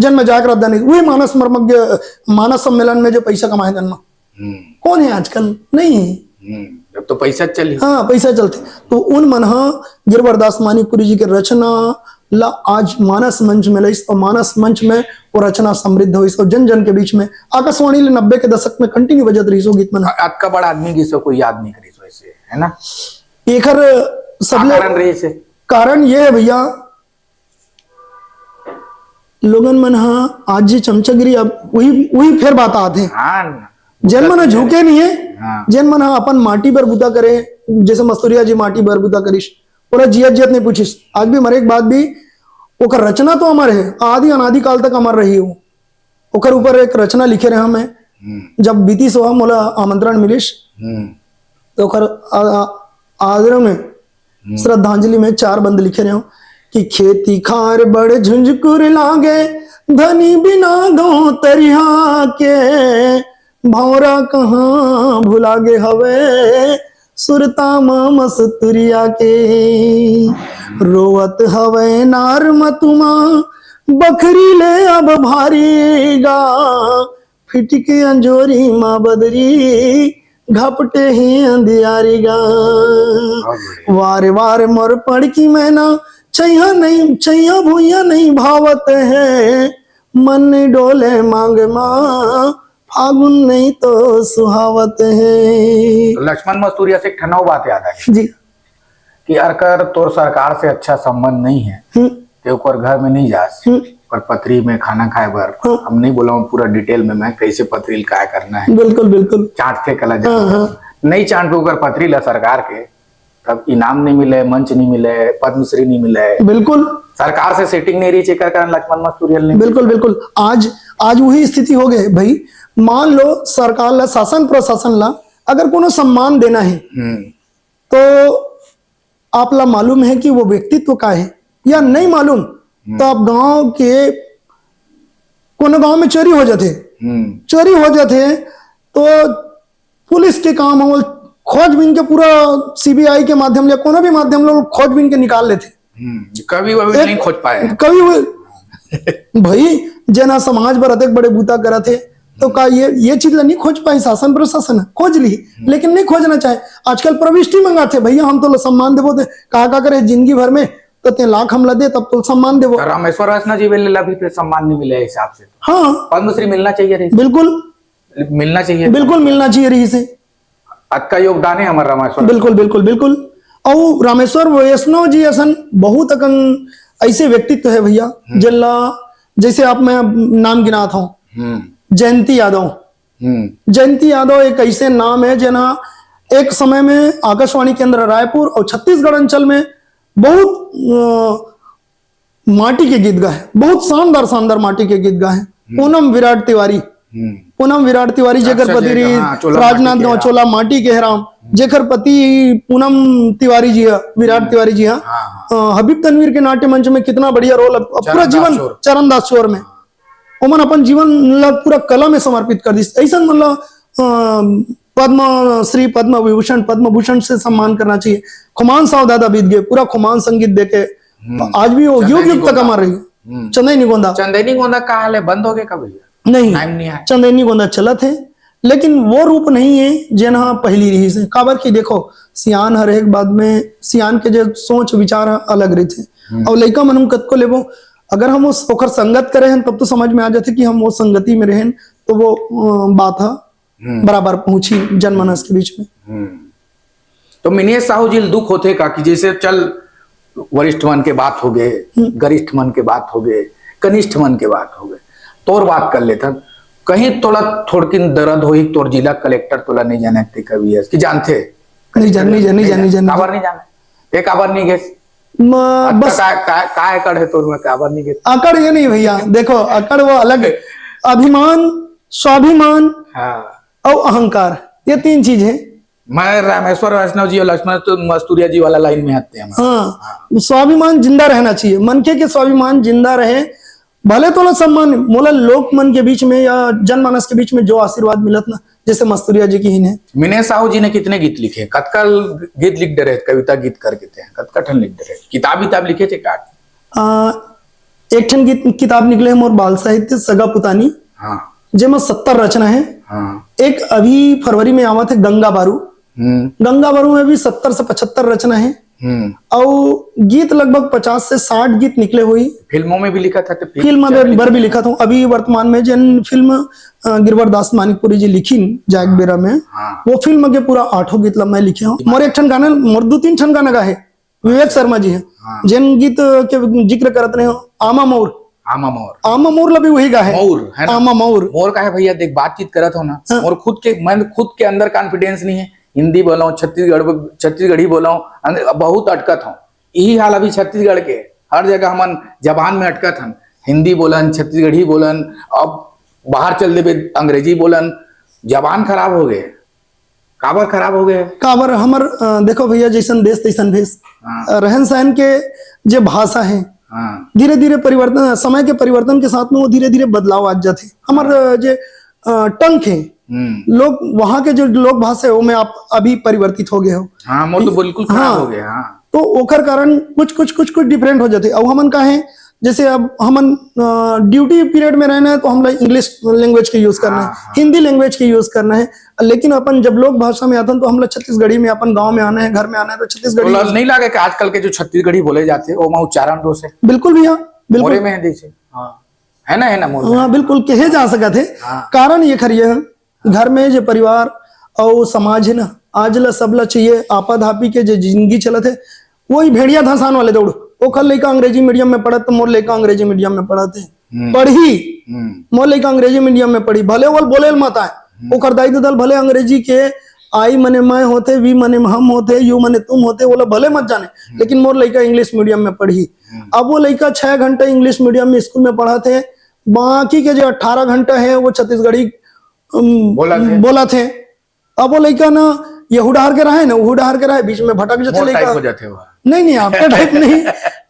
जन में जाके रद्दा नहीं। वही मानस मर्मज्ञ, मानस सम्मेलन में जो पैसा कमाए तन में। हम्म। कौन है आजकल? नहीं है। हम्म, अब तो पैसा चली। हाँ, पैसा चलते। तो उन मन ह गिरवरदास मानिकपुरी जी के रचना ला आज मानस मंच में लइस और मानस मंच में वो रचना समृद्ध होइस और जन जन के बीच में आकाशवाणी ले नब्बे के दशक में continue बजत रहिस वो गीत मन। अ-, अतका बड़ा आदमी गिस कोई याद नहीं करिस वैसे, है ना? एकर का सबले कारण रहिस हे? कारण ये है भैया, लोगन मन ह आज जी चमचागिरी, अब वही, वही फेर बात आत हे। हाँ। जेन मन ह झुके नहीं है, हाँ। जेन मन ह अपन माटी बर बुता करे, जैसे मस्तुरिया जी माटी बर बुता करिस, ओला जियत जियत नहीं पूछिस। आज भी मरे के बाद भी ओकर रचना तो अमर है, आदि अनादि काल तक अमर रही हो। ओकर ऊपर एक रचना लिखे रहे मैं, हम्म। जब बीती सोहा मोला आमंत्रण मिलिस, हम्म। तो ओकर आ-, आ-, आदर में, हम्म। श्रद्धांजलि में चार बंद लिखे रहे हो कि खेती खार बड़ झुंझकुर लागे, धनी बिना गाँव तरिहा के, भौरा कहाँ भुला गे हवे, सुरता म मस्तुरिया के। रोवत हवे नार मतुमा, बखरी ले अब भारी गा, फिटिके अंजोरी मा बदरी, घपटे ही अंधियारी गा। बहुत बढ़िया। वारे वारे मोर पड़की मैना, छैया नहीं, छैया भुइया नहीं भावत है, मन डोले मांग मा, फागुन नहीं तो सुहावत है। तो लक्ष्मण मस्तुरिया से एक ठन अउ बात याद आ गई जी। कि अगर तोर सरकार से अच्छा संबंध नहीं है, हम्म। ते ओकर घर में नहीं जास, हम्म। ओकर पथरी में खाना खाए बर। हाँ। हम नहीं बोला हूँ पूरा detail में मैं कैसे पथरी ल काय करना है। बिल्कुल, बिल्कुल। चांटथे कला हाँ, जाए। हाँ। नहीं चांटबे ओकर पथरी ला सरकार के, तब इनाम नहीं मिले, मंच नहीं मिले, पद्मश्री नहीं मिले। बिल्कुल। सरकार से setting नहीं रही, जेकर कारण लक्ष्मण मस्तुरिया ल नहीं। बिल्कुल, बिल्कुल। आज, आज वही स्थिति हो गई भाई। मान लो सरकार ला, शासन प्रशासन ला अगर कोनो सम्मान देना है, हम्म। तो आप ला मालूम है कि वो व्यक्तित्व का है या नहीं मालूम, हम्म। तो आप गांव के, कोनो गांव में चोरी हो जाथे, हम्म। चोरी हो जाथे, तो पुलिस के काम हो खोजबीन के, पूरा सीबीआई के माध्यम या कोनो भी माध्यम ले खोजबीन के निकाल लेथे। हम्म, कभी वो भी एक नहीं खोज पाए। कभी वो, भाई, जेन ह समाज बर अतेक बड़े बूता करत हे, तो का ये, ये चीज ला नहीं खोज पाए? शासन प्रशासन खोज ली, हम्म। लेकिन नहीं खोजना चाहे। आजकल प्रविष्टि मंगाथे, "भैया, हम तो ला सम्मान देबो।" ते का, का करे जिंदगी भर में, तो ते लाख हमला दे, तब तो सम्मान देबो। तो रामेश्वर वैष्णव जी वेले ला भी तो सम्मान नहीं मिले हिसाब से। हाँ। पद्मश्री मिलना चाहिए रही। बिल्कुल। मिलना चाहिए। बिल्कुल मिलना चाहिए रही से। अतका योगदान है हमारा रामेश्वर। बिल्कुल, बिल्कुल, बिल्कुल। अउ रामेश्वर वैष्णव जी असन बहुत अकन ऐसे व्यक्तित्व है भैया, हम्म। जिनला, जैसे आप मैं नाम गिनात हूँ, हम्म। जयंती यादव। हम्म। जयंती यादव एक ऐसे नाम है जेना एक समय में आकाशवाणी केंद्र रायपुर और छत्तीसगढ़ अंचल में बहुत, अ, माटी के गीत गाए, बहुत शानदार, शानदार माटी के गीत गाए। हम्म। पूनम विराट तिवारी, हम्म। पूनम विराट तिवारी, जेकर अच्छा, पति जेकर, रही हाँ, चोला माटी राजनांदगांव के चोला माटी के राम, हम्म। जेकर पति पूनम तिवारी जी है, विराट हम्म। तिवारी जी है। हाँ, हाँ। अ, हबीब तनवीर के नाट्य मंच में कितना बढ़िया रोल, अब पूरा चरण दास जीवन शोर। चरण दास शोर में। हाँ। ओमन अपन जीवन ला पूरा कला में समर्पित कर दिस। ऐसन मन ला, अ, पद्म श्री, पद्म विभूषण, पद्म भूषण से सम्मान करना चाहिए। खुमान साव दादा बीत गए, पूरा खुमान संगीत देके हम्म। आज भी वो चंदैनी युग युग तक गोंदा। अमर रही। हम्म। चंदैनी गोंदा। चंदैनी गोंदा का हाल है? बंद हो गए का भैया? नहीं, टाइम नहीं है। चंदैनी गोंदा चलत है, लेकिन वो रूप नहीं है जेन ह पहली रही से। काबर कि देखो, सियान हर एक बात में, सियान के जो सोच विचार ह अलग रही थे। हम्म। और लइका मन हम कतको लेबो, अगर हम उस ओकर संगत करे हैं, तब तो समझ में आ जाथे कि हम वो संगति में रहें, तो वो, अ, बात ह हम्म। बराबर पहुंची जनमानस के बीच में। हम्म। तो मिनेश साहू जी ल दुख होथे का कि जैसे चल वरिष्ठ मन के बात हो गए, हम्म। गरिष्ठ मन के बात हो गए, कनिष्ठ मन के बात हो गए, तोर बात कर लेथन, कहीं तोला थोड़किन दर्द होही, तोर जिला कलेक्टर तोला नहीं जाने ते कवि है कि जानथे? नहीं जान-, नहीं जान-, नहीं जान-, नहीं जान-, काबर नहीं जाने? ते काबर नहीं गेस? म-, अब बस का, का, का एकड़ है तोर में, काबर नहीं गेस? अकड़ ये नहीं भैया, देखो, अकड़ वो अलग है। अभिमान, स्वाभिमान हाँ। और अहंकार, ये तीन चीज है। मैं रामेश्वर वैष्णव जी और लक्ष्मण तो मस्तुरिया जी वाला लाइन में आते हैं। हाँ, हाँ। स्वाभिमान जिंदा रहना चाहिए, मनखे के स्वाभिमान जिंदा रहे, भले तोला सम्मान, मोला लोक मन के बीच में या जनमानस के बीच में जो आशीर्वाद मिलत ना, जैसे मस्तुरिया जी की ही ने। मिनेश साहू जी ने कितने गीत लिखे? कतका गीत लिख डरे, कविता गीत करके थे, कतका ठन लिख डरे? किताब विताब लिखे थे का? आ, एक ठन गीत, किताब निकले है मोर बाल साहित्य सगा पुतानी, हाँ। जेमा सत्तर रचना है। हाँ। एक अभी फरवरी में आवत है गंगा बारू। हम्म। गंगा बारू में भी सत्तर से पचहत्तर रचना है। हम्म। अउ गीत लगभग पचास से साठ गीत निकले हुई। फिल्मों में भी लिखा था तो फिल्म फिल्म में बर भी लिखा था। अभी वर्तमान में जन फिल्म, अ, गिरवर दास मानिकपुरी जी लिखिन जाग हाँ। बेरा में, हाँ। वो फिल्म के पूरा आठों गीत ला मैं लिखे हूँ। मोर एक ठन गाना, मोर दो तीन ठन गाना गा है, विवेक शर्मा जी है, हाँ। जेन गीत के जिक्र करत रहे हो, आमा मोर, आमा मोर। आमा मोर ला भी वही गा है। मोर, है ना? आमा मोर। मोर का है भैया, देख, बातचीत करत हो ना, हाँ। मोर खुद के, मैं खुद के अंदर कॉन्फिडेंस नहीं है। हिंदी बोलो, छत्तीसगढ़, छत्तीसगढ़ी बोलो, अंग-, बहुत अटकत हो। यही हाल अभी छत्तीसगढ़ के, हर जगह हमन जबान में अटकत हन। हिंदी बोलन, छत्तीसगढ़ी बोलन, अब बाहर चल देबे, अंग्रेजी बोलन, जबान खराब हो गए। काबर खराब हो गए? काबर हमर, अ, देखो भैया, जैसन देश तैसन भेष। हाँ। अ, रहन सहन के जे भाषा है, हाँ। धीरे धीरे परिवर्तन, समय के परिवर्तन के साथ में वो धीरे धीरे बदलाव आ जाथे। हमर, हाँ। अ, जे, अ, टंक है, हम्म। लोग, वहाँ के जो लोक भाषा है, वो में आप अभी परिवर्तित हो गए हो। हाँ, वो तो बिल्कुल खराब, हाँ। हो गया, हाँ। तो ओकर कारण कुछ, कुछ, कुछ, कुछ डिफरेंट हो जाथे। अब हमन का है, जैसे अब हमन, अ, ड्यूटी पीरियड में रहना है, तो हमला इंग्लिश लैंग्वेज के यूज़ करना है, हाँ, हाँ। हिंदी लैंग्वेज के यूज़ करना है। लेकिन अपन जब लोक भाषा में आथन, तो हमला छत्तीसगढ़ी में अपन गाँव में आना है, घर में आना है, तो छत्तीसगढ़ी तो यूज़ नहीं लगे कि आजकल के जो छत्तीसगढ़ी बोले जाथे, ओमा उच्चारण दोष है? बिल्कुल भैया, बिल्कुल। मोरे में है जैसे। हाँ। है ना, है ना, मोर में। हाँ, बिल्कुल, कहे जा सकत हे। हाँ। कारण ये खरिया है, घर में जे परिवार अउ समाज है ना, आज ला सब ला चाहिए, आपाधापी के जे जिंदगी चलत है, वही भेड़िया धसान वाले दौड़। ओकर लइका अंग्रेजी मीडियम में पढ़त, तो मोर लइका अंग्रेजी मीडियम में पढ़त है। हम्म। पढ़ही। हम्म। मोर लइका अंग्रेजी मीडियम में पढ़ही, भले वो बोले ल मत आए। हम्म। ओकर दाई ददा ल भले अंग्रेजी के I मने मैं होथे, V मने हम होथे, U मने तुम होथे, वो ला भले मत जाने, हम्म। लेकिन मोर लइका इंग्लिश मीडियम में पढ़ही। हम्म। अब वो लइका छह घंटा इंग्लिश मीडियम में स्कूल में पढ़त हे, बाकी के जो अठारह घंटा है, वो छत्तीसगढ़ी, अम, बोलत हे। बोलत हे। अब वो लइका ना यहू डहर के रहे ना, वहू डहर के रहे, बीच में भटक जथे मोर टाइप लइका। हो जाथे वो। नहीं, नहीं, आपका टाइप नहीं,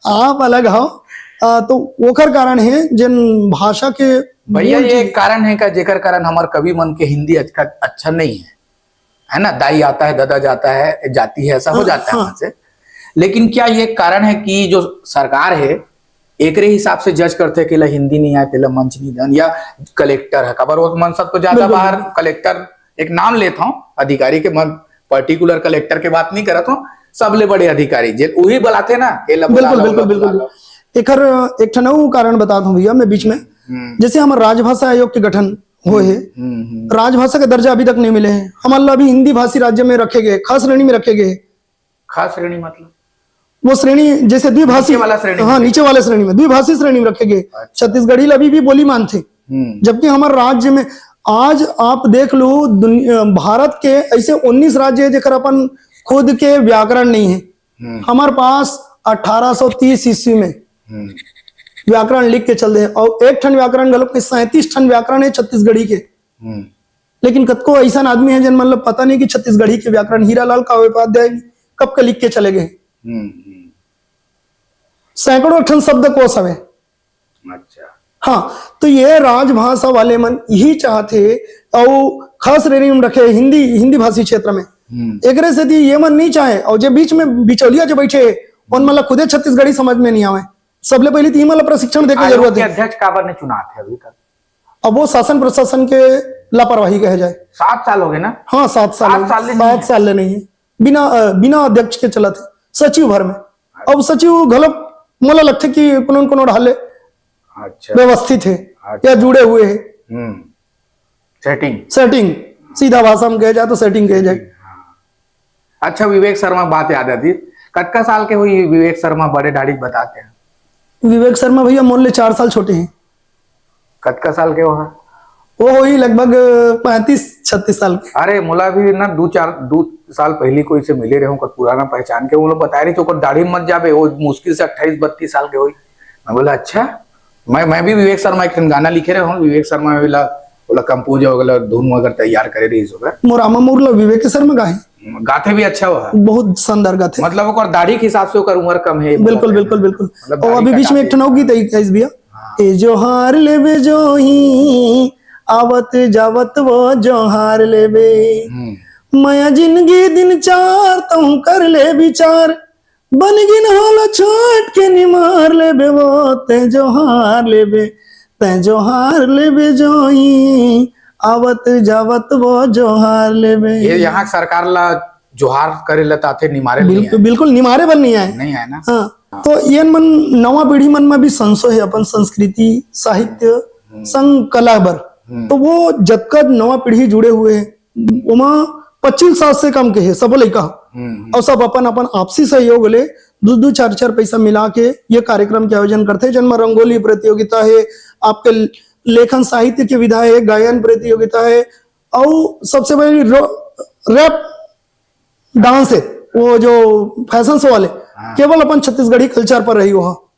आप अलग हो। आ, तो ओकर कारण है, जिन भाषा के भैया, मूल ये चीज एक कारण है का, जेकर कारण हमर कवि मन के हिंदी अच्छा, अच्छा नहीं है, है ना? दाई आता है, दादा जाता है, जाती है, ऐसा हो हाँ, जाता है हाँ। हमसे। लेकिन क्या ये कारण है कि जो सरकार है, एकरे हिसाब से जज करथे कि ला हिंदी नहीं आए, तेला मंच नहीं दन, या कलेक्टर है, काबर वो मन सब तो ज्यादा बिल्कुल, बाहर बिल्कुल। कलेक्टर, एक नाम लेता हूँ अधिकारी के, मन पर्टिकुलर कलेक्टर के बात नहीं करत हूँ, सबले बड़े अधिकारी जे उही बुलाथे ना, एला बुला बिल्कुल, लो, बिल्कुल, ओला बुला बिल्कुल। लो। एकर एक ठन अउ कारण बतात हूँ भैया मैं बीच में, हम्म। जैसे हमर राजभाषा आयोग के गठन होए हे, हम्म, हम्म। राजभाषा के दर्जा अभी तक नहीं मिले हे, हमन ला अभी हिंदी भाषी राज्य में रखे गए, खास श्रेणी में रखे गए। खास श्रेणी मतलब? वो श्रेणी जैसे द्विभाषी, नीचे वाला श्रेणी हाँ, में। नीचे वाले श्रेणी में, द्विभाषी श्रेणी में रखे गए। अच्छा। छत्तीसगढ़ी ला अभी भी बोली मानथे। हम्म। जबकि हमर राज्य में आज आप देख लो, दुनि-, अ, भारत के ऐसे उन्नीस राज्य है जेकर अपन खुद के व्याकरण नहीं है। हम्म। हमर पास अठारह सौ तीस ईस्वी में हम्म। व्याकरण लिख के चल दे, और एक ठन व्याकरण गलत नहीं, सैंतीस ठन व्याकरण है छत्तीसगढ़ी के। हम्म। लेकिन कतको ऐसा आदमी है जिन मन ला पता नहीं कि छत्तीसगढ़ी के व्याकरण हीरालाल काव्योपाध्याय कब के लिख के चले गए। हम्म, हम्म। सैकड़ों ठन शब्दकोश हवे। अच्छा। हाँ, तो ये राजभाषा वाले मन यही चाहथे, और खास श्रेणी में रखे हिंदी, हिंदी भाषी क्षेत्र में। हम्म। एकरे सेती ये मन नहीं चाहे, और जे बीच में बिचौलिया जो बैठे, उन मन ला खुदे छत्तीसगढ़ी समझ में नहीं आवे। सबले पहले तो इमन ला प्रशिक्षण देके आयोग जरूरत के है। अध्यक्ष काबर नहीं चुनात हे अभी तक? अब वो शासन प्रशासन के लापरवाही कहे जाए। सात साल हो गए ना? हाँ, सात साल सात हो गए। साल ले नहीं सात है। साल ले नहीं है, बिना, अ, बिना अध्यक्ष के चलत है, सचिव भर में। अब सचिव घलो मोला लगथे कि कोनो न कोनो ढाले अच्छा। व्यवस्थित है अच्छा। या जुड़े हुए हैं। हम्म। सेटिंग। सेटिंग, सीधा भाषा में कहे जाए तो सेटिंग कहे जाए। हाँ। अच्छा, विवेक शर्मा बात याद आती, कतका साल के हुई विवेक शर्मा, बड़े दाढ़ी बताते हैं। विवेक शर्मा भैया मोर ले चार साल छोटे हैं। कतका साल के हो? वो हुई लगभग पैंतीस छत्तीस साल के। अरे, मोला भी ना दो चार, दो साल पहली कोई से मिले रहूं, कोई पुराना पहचान के, वो लोग बताए रही, तो ओकर दाढ़ी मत जाबे, वो मुश्किल से अट्ठाईस बत्तीस साल के हुई। मैं बोला, अच्छा। मैं, मैं भी विवेक शर्मा एक ठन गाना लिखे रहे हूँ, विवेक शर्मा वाला, वाला कंपोज हो गला, धुन वगैरह तैयार करे रही होगा। मोर आमा मोर ला विवेक शर्मा गाए। गाथे भी अच्छा हुआ। बहुत शानदार गाथे। मतलब ओकर दाढ़ी के हिसाब से ओकर उम्र कम है, बिल्कुल, मतलब बिल्कुल, बिल्कुल। मतलब और दाढ़ी अभी बीच में कटाते एक ठन अउ गीत आई, आई भैया। हाँ। ए जोहार लेबे जोही, आवत जावत वो जोहार लेबे। हम्म। मया जिंदगी दिन चार, तहूँ कर ले विचार, बन गिन होला छोट के निमार लेबे वो, तै जोहार लेबे, तै जोहार लेबे जोई, आवत जावत वो जोहार लेबे। ये यहाँ सरकार ला जोहार करे ला ताथे, निमारे ला नहीं बिल्कुल, आए। बिल्कुल निमारे बर नहीं आए। नहीं आए ना? हाँ। हाँ। तो ये मन नवा पीढ़ी मन में भी संशय है अपन संस्कृति, साहित्य, हम्म। संग कला बर। हम्म। तो वो जतका नवा पीढ़ी जुड़े हुए हैं, ओमा पच्चीस साल से कम के हे, सबो लइका। हम्म, हम्म। और सब अपन अपन आपसी सहयोग ले दू दू चार चार पैसा मिला के ये कार्यक्रम के आयोजन करथे, जेन म रंगोली प्रतियोगिता हे, आपके लेखन साहित्य के विधा हे, गायन प्रतियोगिता हे, और सबसे बड़ी रो-, रैप डांस हे, वो जो फैशन शो वाले, हाँ। केवल अपन छत्तीसगढ़ी कल्चर पर रही वो।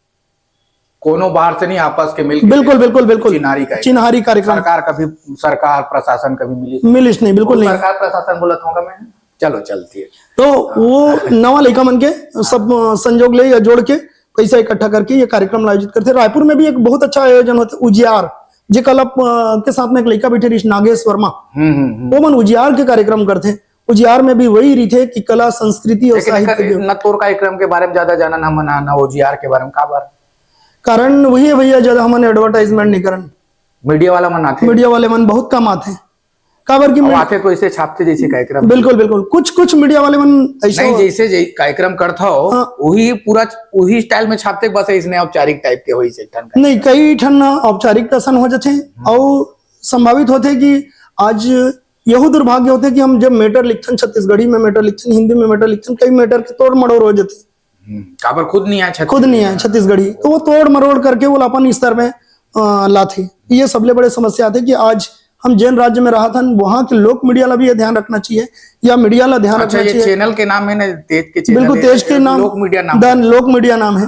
कोनो बाहर से नहीं, आपस के मिल के बिल्कुल, बिल्कुल, बिल्कुल। चिन्हारी कार्यक्रम। चिन्हारी कार्यक्रम। सरकार कभी, सरकार प्रशासन कभी मिलिस? मिलिस नहीं, बिल्कुल नहीं। सरकार प्रशासन बोलत होगा मैं, चलो चलती है। तो वो नवा लइका मन के सब, अ, संजोग ले या जोड़ के पैसा इकट्ठा करके ये कार्यक्रम आयोजित करथे। रायपुर में भी एक बहुत अच्छा आयोजन होथे, उजियार, जे कला, अ, के साथ में एक लइका बैठे रहिस, नागेश वर्मा। हम्म, हम्म, हम्म। वो मन उजियार के कार्यक्रम करथे। उजियार में भी वही रहिथे कि कला, संस्कृति और लेकिन साहित्य एकर, के। न तोर कार्यक्रम के बारे में ज्यादा जानन हमन, ना, ना उजियार के बारे में, काबर? कारण वही है भैया, ज्यादा हमन एडवर्टाइजमेंट नहीं करन। मीडिया वाला मन आथे? मीडिया वाले मन बहुत कम आथे। काबर कि अब मीड- आथे तो ऐसे छापथे जैसे कार्यक्रम। बिल्कुल, बिल्कुल। कुछ, कुछ मीडिया वाले मन ऐसे नहीं, हो- जैसे, जै-, कार्यक्रम करत हो, हाँ। वही पूरा, वही स्टाइल में छापथे, बस इसने औपचारिक टाइप के होई से ठन का। नहीं, कई ठन औपचारिक प्रश्न हो जाथे, हम्म। और संभावित होथे कि आज यहू दुर्भाग्य होथे कि हम जब मैटर लिखथन, छत्तीसगढ़ी में मैटर लिखथन, हिंदी में मैटर लिखथन, कई मैटर के तोड़ मड़ोर हो जाथे। हम्म, काबर खुद नहीं आए छत्तीसगढ़ी। खुद नहीं आए छत्तीसगढ़ी, तो वो तोड़ मरोड़ करके वो अपन स्तर में, अ, लाथे। ये सबले बड़े समस्या आथे कि आज हम जेन राज्य में रहत हन, वहाँ के लोक मीडिया ला भी ये ध्यान रखना चाहिए, या मीडिया ला ध्यान अच्छा, रखना ये चाहिए। चैनल के नाम है ना, तेज के चैनल बिल्कुल, है, तेज के नाम, लोक मीडिया नाम द है। लोक मीडिया नाम है।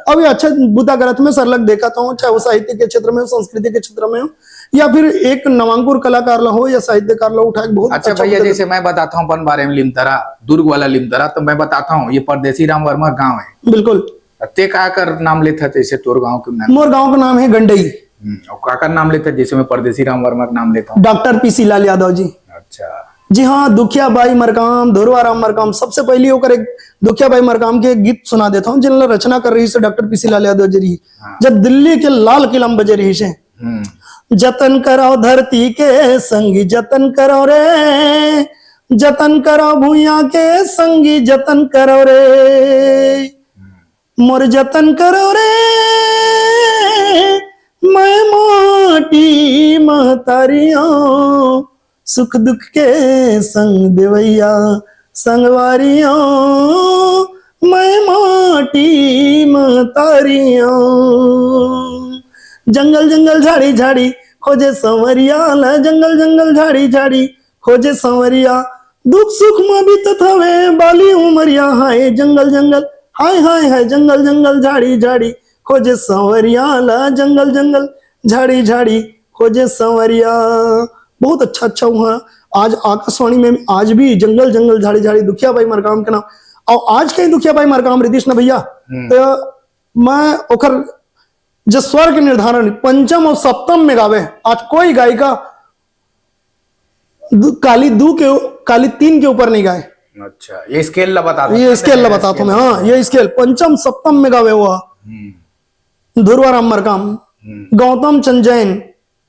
अब ये अच्छा बुता करत में सरलग देखत हूँ, चाहे वो साहित्य के क्षेत्र में हो, संस्कृति के क्षेत्र में हो, या फिर एक नवांकुर कलाकार ला हो या साहित्यकार ला उठा के बहुत अच्छा अच्छा भैया, बुता जैसे मैं बताता हूँ अपन बारे में लिमतरा, दुर्ग वाला लिमतरा, तो मैं बताता हूँ, ये परदेसी राम वर्मा गाँव है। बिल्कुल। ते का कर नाम लेथा जैसे तोर गाँव के नाम? मोर गाँव का नाम है गंडई। हम्म, और का का नाम लेथा जैसे मैं परदेसी राम वर्मा का नाम लेता हूँ? Doctor PC Lal Yadav ji. अच्छा। जी हाँ, दुखिया बाई मरकाम, धुरवा राम मरकाम, सबसे पहली ओकर एक दुखिया बाई मरकाम के गीत सुना देता हूँ, जिनला रचना कर रहिस डॉक्टर पीसी लाल यादव जी रही। हाँ। जब दिल्ली के लाल किला में बजे रहिस हे, हम्म। जतन करव धरती के संगी, जतन करव रे, जतन करव भुइयां के संगी, जतन करव रे। हम्म। मोर जतन करव रे, मैं माटी महतारियों, सुख दुख के संग देवैया संगवारियों, मैं माटी महतारियों। जंगल जंगल झाड़ी झाड़ी खोजे संवरिया ला, जंगल जंगल झाड़ी झाड़ी खोजे संवरिया, दुख सुख म बीतत हवे बाली उमरिया। हाय जंगल जंगल, हाय हाय हाय जंगल जंगल झाड़ी झाड़ी खोजे संवरिया ला, जंगल जंगल झाड़ी झाड़ी खोजे संवरिया। बहुत अच्छा अच्छा हुआ। आज आकाशवाणी में आज भी जंगल जंगल झाड़ी झाड़ी दुखिया बाई मरकाम के नाम, और आज के दुखिया बाई मरकाम रितीश ना भैया, हम्म। तो मैं ओकर जो स्वर के निर्धारण पंचम और सप्तम में गावे, आज कोई गायिका दु-, काली दू के, काली तीन के ऊपर नहीं गाए। अच्छा, ये स्केल ला बता ये दो। स्केल ला बता दो मैं, हाँ, ये स्केल पंचम सप्तम में गावे हुआ। हम्म। धुरवा राम मरकाम, हम्म। गौतम चंद जैन।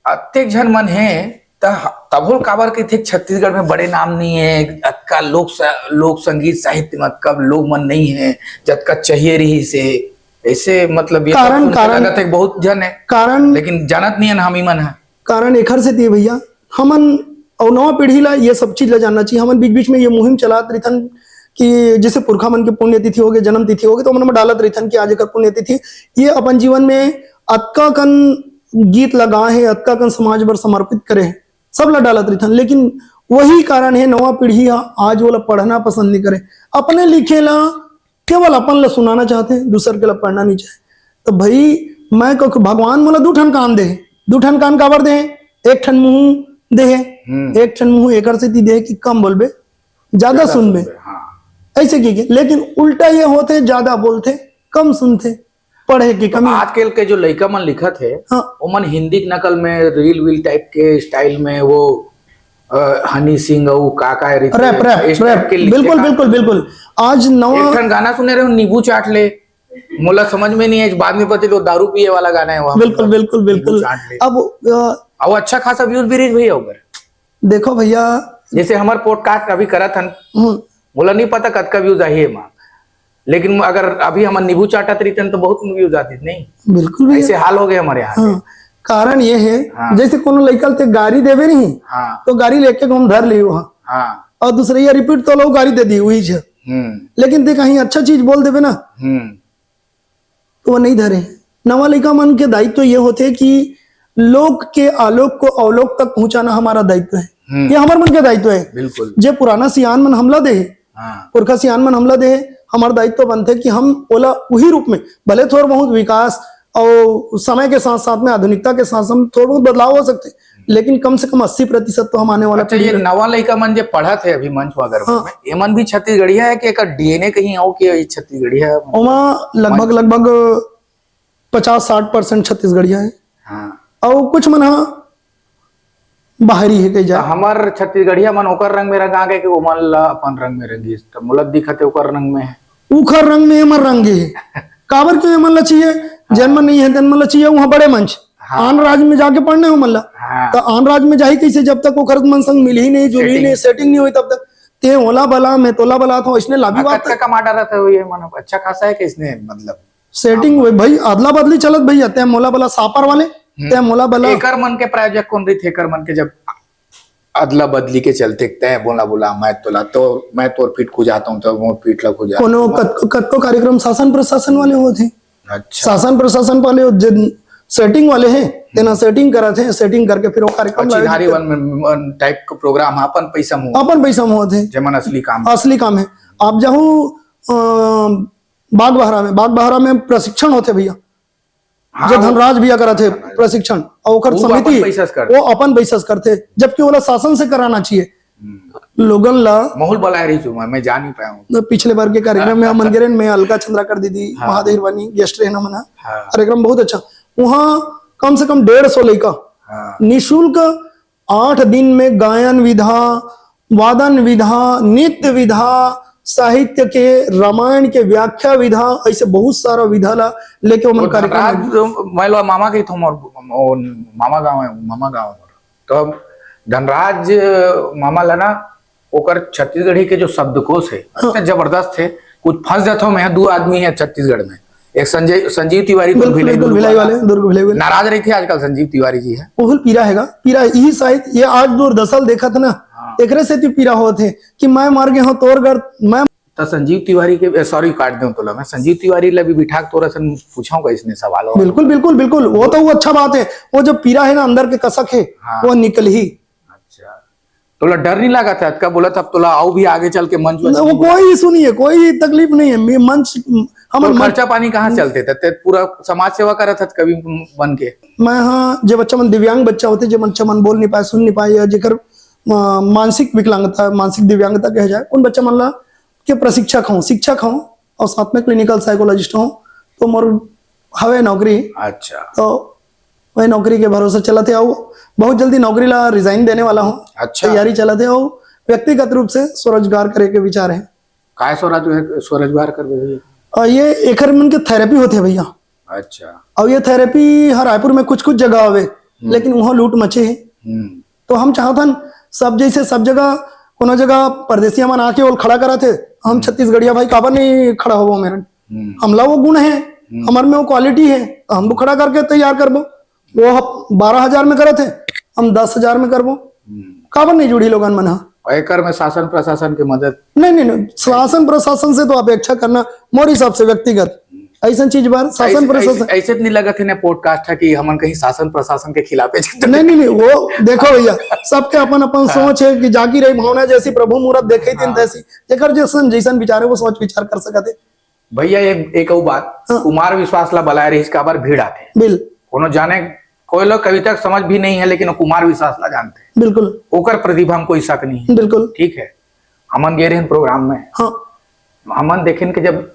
अतेक झन मन हे, त तभो काबर कहिथे छत्तीसगढ़ में बड़े नाम नहीं है, अतका लोक स-, लोक संगीत साहित्य में अतका लोग मन नहीं है, जतका चाहिए रही से। ऐसे मतलब ये कारण, सब सुन के कारण, लगत है बहुत झन है, कारण, लेकिन जानत नहीं है ना हम ही मन है। कारण एखर सेती भैया, हमन अउ नवा पीढ़ी ला ये सब चीज ला जानना चाहिए। हमन बीच-बीच में ये मुहिम चलात रहिथन कि जैसे पुरखा मन के पुण्यतिथि होगे, जन्म तिथि होगे, तो हमन डालत रहिथन कि आज एकर पुण्यतिथि, ये अपन जीवन में अतका कन गीत ला गाए हे, अतका कन समाज बर समर्पित करे हे, सब ला डालत रहिथन। लेकिन वही कारण हे, नवा पीढ़ी ह आज ओला पढ़ना पसंद नहीं करे, अपने लिखे ला केवल अपन ला सुनाना चाहते हैं, दूसर के ला पढ़ना नहीं चाहे। तो भाई, मैं कह, भगवान मोला दू ठन कान दे हे। दू ठन कान काबर दे हे? एक ठन मुंह दे हे, हम्म। एक ठन मुंह एकर सेती दे हे कि कम बोलबे, ज्यादा ज्यादा सुनबे। सुनबे, हाँ। ऐसे की के, लेकिन उल्टा ये होथे, ज्यादा बोलथे, कम सुनथे, पढ़े की तो कमी। आजकल के जो लइका मन लिखत हे, हाँ। ओमन हिंदी के नकल में रील वील टाइप के स्टाइल में वो, अ, हनी सिंह अउ का का रिथे, रैप, रैप, इस टाइप रैप। के लिखे बिल्कुल, का। बिल्कुल, बिल्कुल। आज नवा एक ठन गाना सुने रहे हो, नींबू चाट ले। मोला समझ में नहीं है, बाद में पता चलो दारू पिए वाला गाना है वहाँ। बिल्कुल, बिल्कुल, नींबू बिल्कुल। चाट ले। अब, अ, अब अच्छा खासा व्यूज भी रही भैया ओकर। देखो भैया। जैसे हमर पॉडकास्ट अभी करत हन, हम्म। मोला नहीं पता कतका व्यूज आही एमा, लेकिन अगर अभी हमन नींबू चाटत रहितन तो बहुत व्यूज आतीत नहीं। बिल्कुल भैया। ऐसे हाल हो गए हमारे यहाँ के। हाँ, कारण ये है, हाँ। जैसे कोनो लइका ते गारी देवे नहीं, हाँ। तो गारी लेके हम धर लियो, हाँ। हाँ। और दूसरे ये रिपीट तो लोग गारी दे दी, वही छे। हम्म। लेकिन ते कहीं अच्छा चीज बोल देबे ना, हम्म। तो वो नहीं धरे। नवा लइका मन के दायित्व ये होथे कि लोक के आलोक को अवलोक तक पहुंचाना हमारा दायित्व है। हम्म। ये हमर मन के दायित्व है। बिल्कुल। जे पुराना सियान मन हमला दे हे, हाँ। पुरखा सियान मन हमला दे हे, हमार दायित्व बनथे कि हम ओला उही रूप में, भले थोर बहुत विकास और समय के साथ साथ में, आधुनिकता के साथ साथ थोर बहुत बदलाव हो सकथे, लेकिन कम से कम अस्सी प्रतिशत तो हम आने वाला अच्छा, पीढ़ी ये ला नवा लइका मन जे पढ़त हे अभी मंच वगैरह हाँ। में, ये मन भी छत्तीसगढ़िया है कि एकर डीएनए कहीं हो कि ये छत्तीसगढ़िया है? ओमा लगभग, मंच लगभग पचास साठ परसेंट छत्तीसगढ़िया है। हाँ। और कुछ मन हा बाहरी है कहीं तो जाए। हमर छत्तीसगढ़िया मन ओकर रंग में रंगा गए कि ओमन ला अपन रंग में रंगिस, तो मोला दिखत हे ओकर रंग में है। उखर रंग में एमन रंगे हे। काबर के एमन ला चाहिए? हाँ। जन मन नहीं है, तेन मन ला चाहिए वहाँ बड़े मंच। हाँ। आन राज में जाके पढ़ने हो मन ला। हाँ। तो आन राज में जाही कैसे, जब तक ओकर मन संग मिलही नहीं, जुलही setting। नहीं, setting नहीं होई तब तक। ते ओला बला, मैं तोला बला, तो इसने लाभी हाँ, बात कतका है। कमा डारत हे ये मन, अच्छा खासा है कि इसने, मतलब, setting हाँ। हुए भाई, अदला बदली चलत भैया, ते मोला बला सापर वाले, हम्म। ते मोला बला। एकर मन के प्रायोजक कौन रही थे? एकर मन के जब अदला बदली के चलते तय बोला बोला, मैं तोला तो, मैं तोर पीठ खुजाता हूँ, तो वो पीठ ला खुजा। कोनो कत-, कतको कार्यक्रम शासन प्रशासन वाले होत हे। अच्छा। शासन प्रशासन वाले हो, जिन setting वाले हैं, तेना setting करत हे, setting करके फिर वो कार्यक्रम और चिन्हारी आयोजित वन में, वन type का program अपन पैसा में होत हे। अपन पैसा में होत हे। जेमन असली काम। असली काम है। आप जाहू, अ, बागबहरा में, बागबहरा में प्रशिक्षण होथे भैया। हाँ, जो वो धनराज भैया करत हे प्रशिक्षण, और ओकर वो समिति, अपन पैसा से करथे। वो अपन पैसा से करथे, जबकि ओला शासन से कराना चाहिए। हम्म। लोगन ला माहौल बलाए रही मैं, मैं जा नहीं पाया हूँ। न, पिछले बार के कार्यक्रम में हमन गे रहेन, मैं, अलका चंद्राकर दीदी, हाँ। महादेव हिरवानी guest रहेन हमन ह। हाँ। कार्यक्रम बहुत अच्छा। वहाँ कम से कम डेढ़ सौ लइका हाँ। निशुल्क आठ दिन में गायन विधा, वादन विधा, नृत्य विधा, साहित्य के, रामायण के व्याख्या विधा, ऐसे बहुत सारा विधा ला लेके ओमन वो कार्यक्रम धनराज, मैं लो मामा के थो मोर, वो मामा गाँव है, मामा गाँव है मोर। तो अब धनराज मामा ला ना, ओकर छत्तीसगढ़ी के जो शब्दकोश है, हाँ। इतना जबरदस्त है। कुछ फंस जाता हूँ मैं, दो आदमी है छत्तीसगढ़ में, एक संजय, संजीव तिवारी तो बिल्कुल, भिलाई बिल्कुल, दुर्ग भिलाई वाला। वाले, दुर्ग भिलाई वाले। नाराज रही थे आजकल संजीव तिवारी जी है। बहुत पीरा हैगा, पीरा यही शायद ये आज दुर्दशा ल देखत ना, हाँ। एकरे से तो पीरा होत है कि मैं मर गया हूँ, तोर घर, मैं तो संजीव तिवारी के, sorry, काट दूं तोला, मैं संजीव तिवारी ला भी बिठा के तोरा से पूछाऊंगा इसने सवाल और। बिल्कुल, बिल्कुल, बिल्कुल, वो तो वो अच्छा बात है, वो जो पीरा है ना अंदर के कसक है, हाँ। वो निकलही। अच्छा, तोला डर नहीं लगा था? कब बोला था तोला आओ भी आगे चल के मंच न, वो कोई issue नहीं है, कोई तकलीफ नहीं है। मैं मंच, हमर तो मंच खर्चा पानी कहाँ से चलते थे? ते पूरा समाज सेवा करा था कवि बन के। मैं हाँ, जे बच्चा मन दिव्यांग बच्चा होते, जे बच्चा मन बोल नहीं पाए, सुन नहीं पाए, या जेकर, अ, मानसिक विकलांगता, मानसिक दिव्यांगता कहे जाए, उन बच्चा मन ला के प्रशिक्षक हूँ, शिक्षक हूँ और साथ में clinical psychologist हूँ, तो मोर हवे नौकरी। अच्छा। तो वही नौकरी के भरोसे चलत हे, अउ बहुत जल्दी नौकरी ला resign देने वाला हूँ। अच्छा। तैयारी चलत हे, अउ व्यक्तिगत रूप से स्वरोजगार करे के विचार है। काय स्वराज-, स्वरोजगार करबे भैया? अ, ये एखर मन के therapy होथे भैया। अच्छा। अउ ये therapy ह रायपुर में कुछ-कुछ जगह हवे, हम्म। लेकिन वहाँ लूट मचे हे। हम्म। तो हम चाहत हन सब जैसे सब जगह, कोनो जगह परदेसिया मन आके ओल खड़ा करत हे, हम हम्म। छत्तीसगढ़िया भाई काबर नहीं खड़ा होबो मेरन? हम्म। हमला वो गुण है, हम्म। हमर में वो quality है, तो हम वो खड़ा करके तैयार करबो। वो ह-, बारह हजार में करत हे, हम दस हजार में करबो। हम्म। काबर नहीं जुड़ी लोगन मन ह? और एकर में शासन प्रशासन के मदद? नहीं, नहीं, नहीं, शासन प्रशासन से तो अपेक्षा करना, मोर हिसाब से व्यक्तिगत, ऐसन चीज बार शासन ऐसे, प्रशासन ऐसे, ऐसे तो नहीं लगत है ना podcast है कि हमन कहीं शासन प्रशासन के खिलाफ है। नहीं, नहीं, नहीं, वो देखो भैया, सबके अपन अपन हाँ। सोच है कि जाकी रही भावना जैसी प्रभु मूरत देखे दिन हाँ। तैसी, जेकर जैसन, जैसन विचार है वो सोच विचार कर सकत है। भैया, एक, एक अउ बात, हाँ। कुमार विश्वास ला बलाए रहिस, काबर भीड़ आथे। बिल। कोनो जाने, कोई लोग कविता के समझ भी नहीं है, लेकिन वो कुमार विश्वास ला जानते हैं। बिल्कुल। ओकर प्रतिभा में कोई शक नहीं है। बिल्कुल। ठीक है, हमन गे रहेन program में। हाँ। हमन देखेन कि जब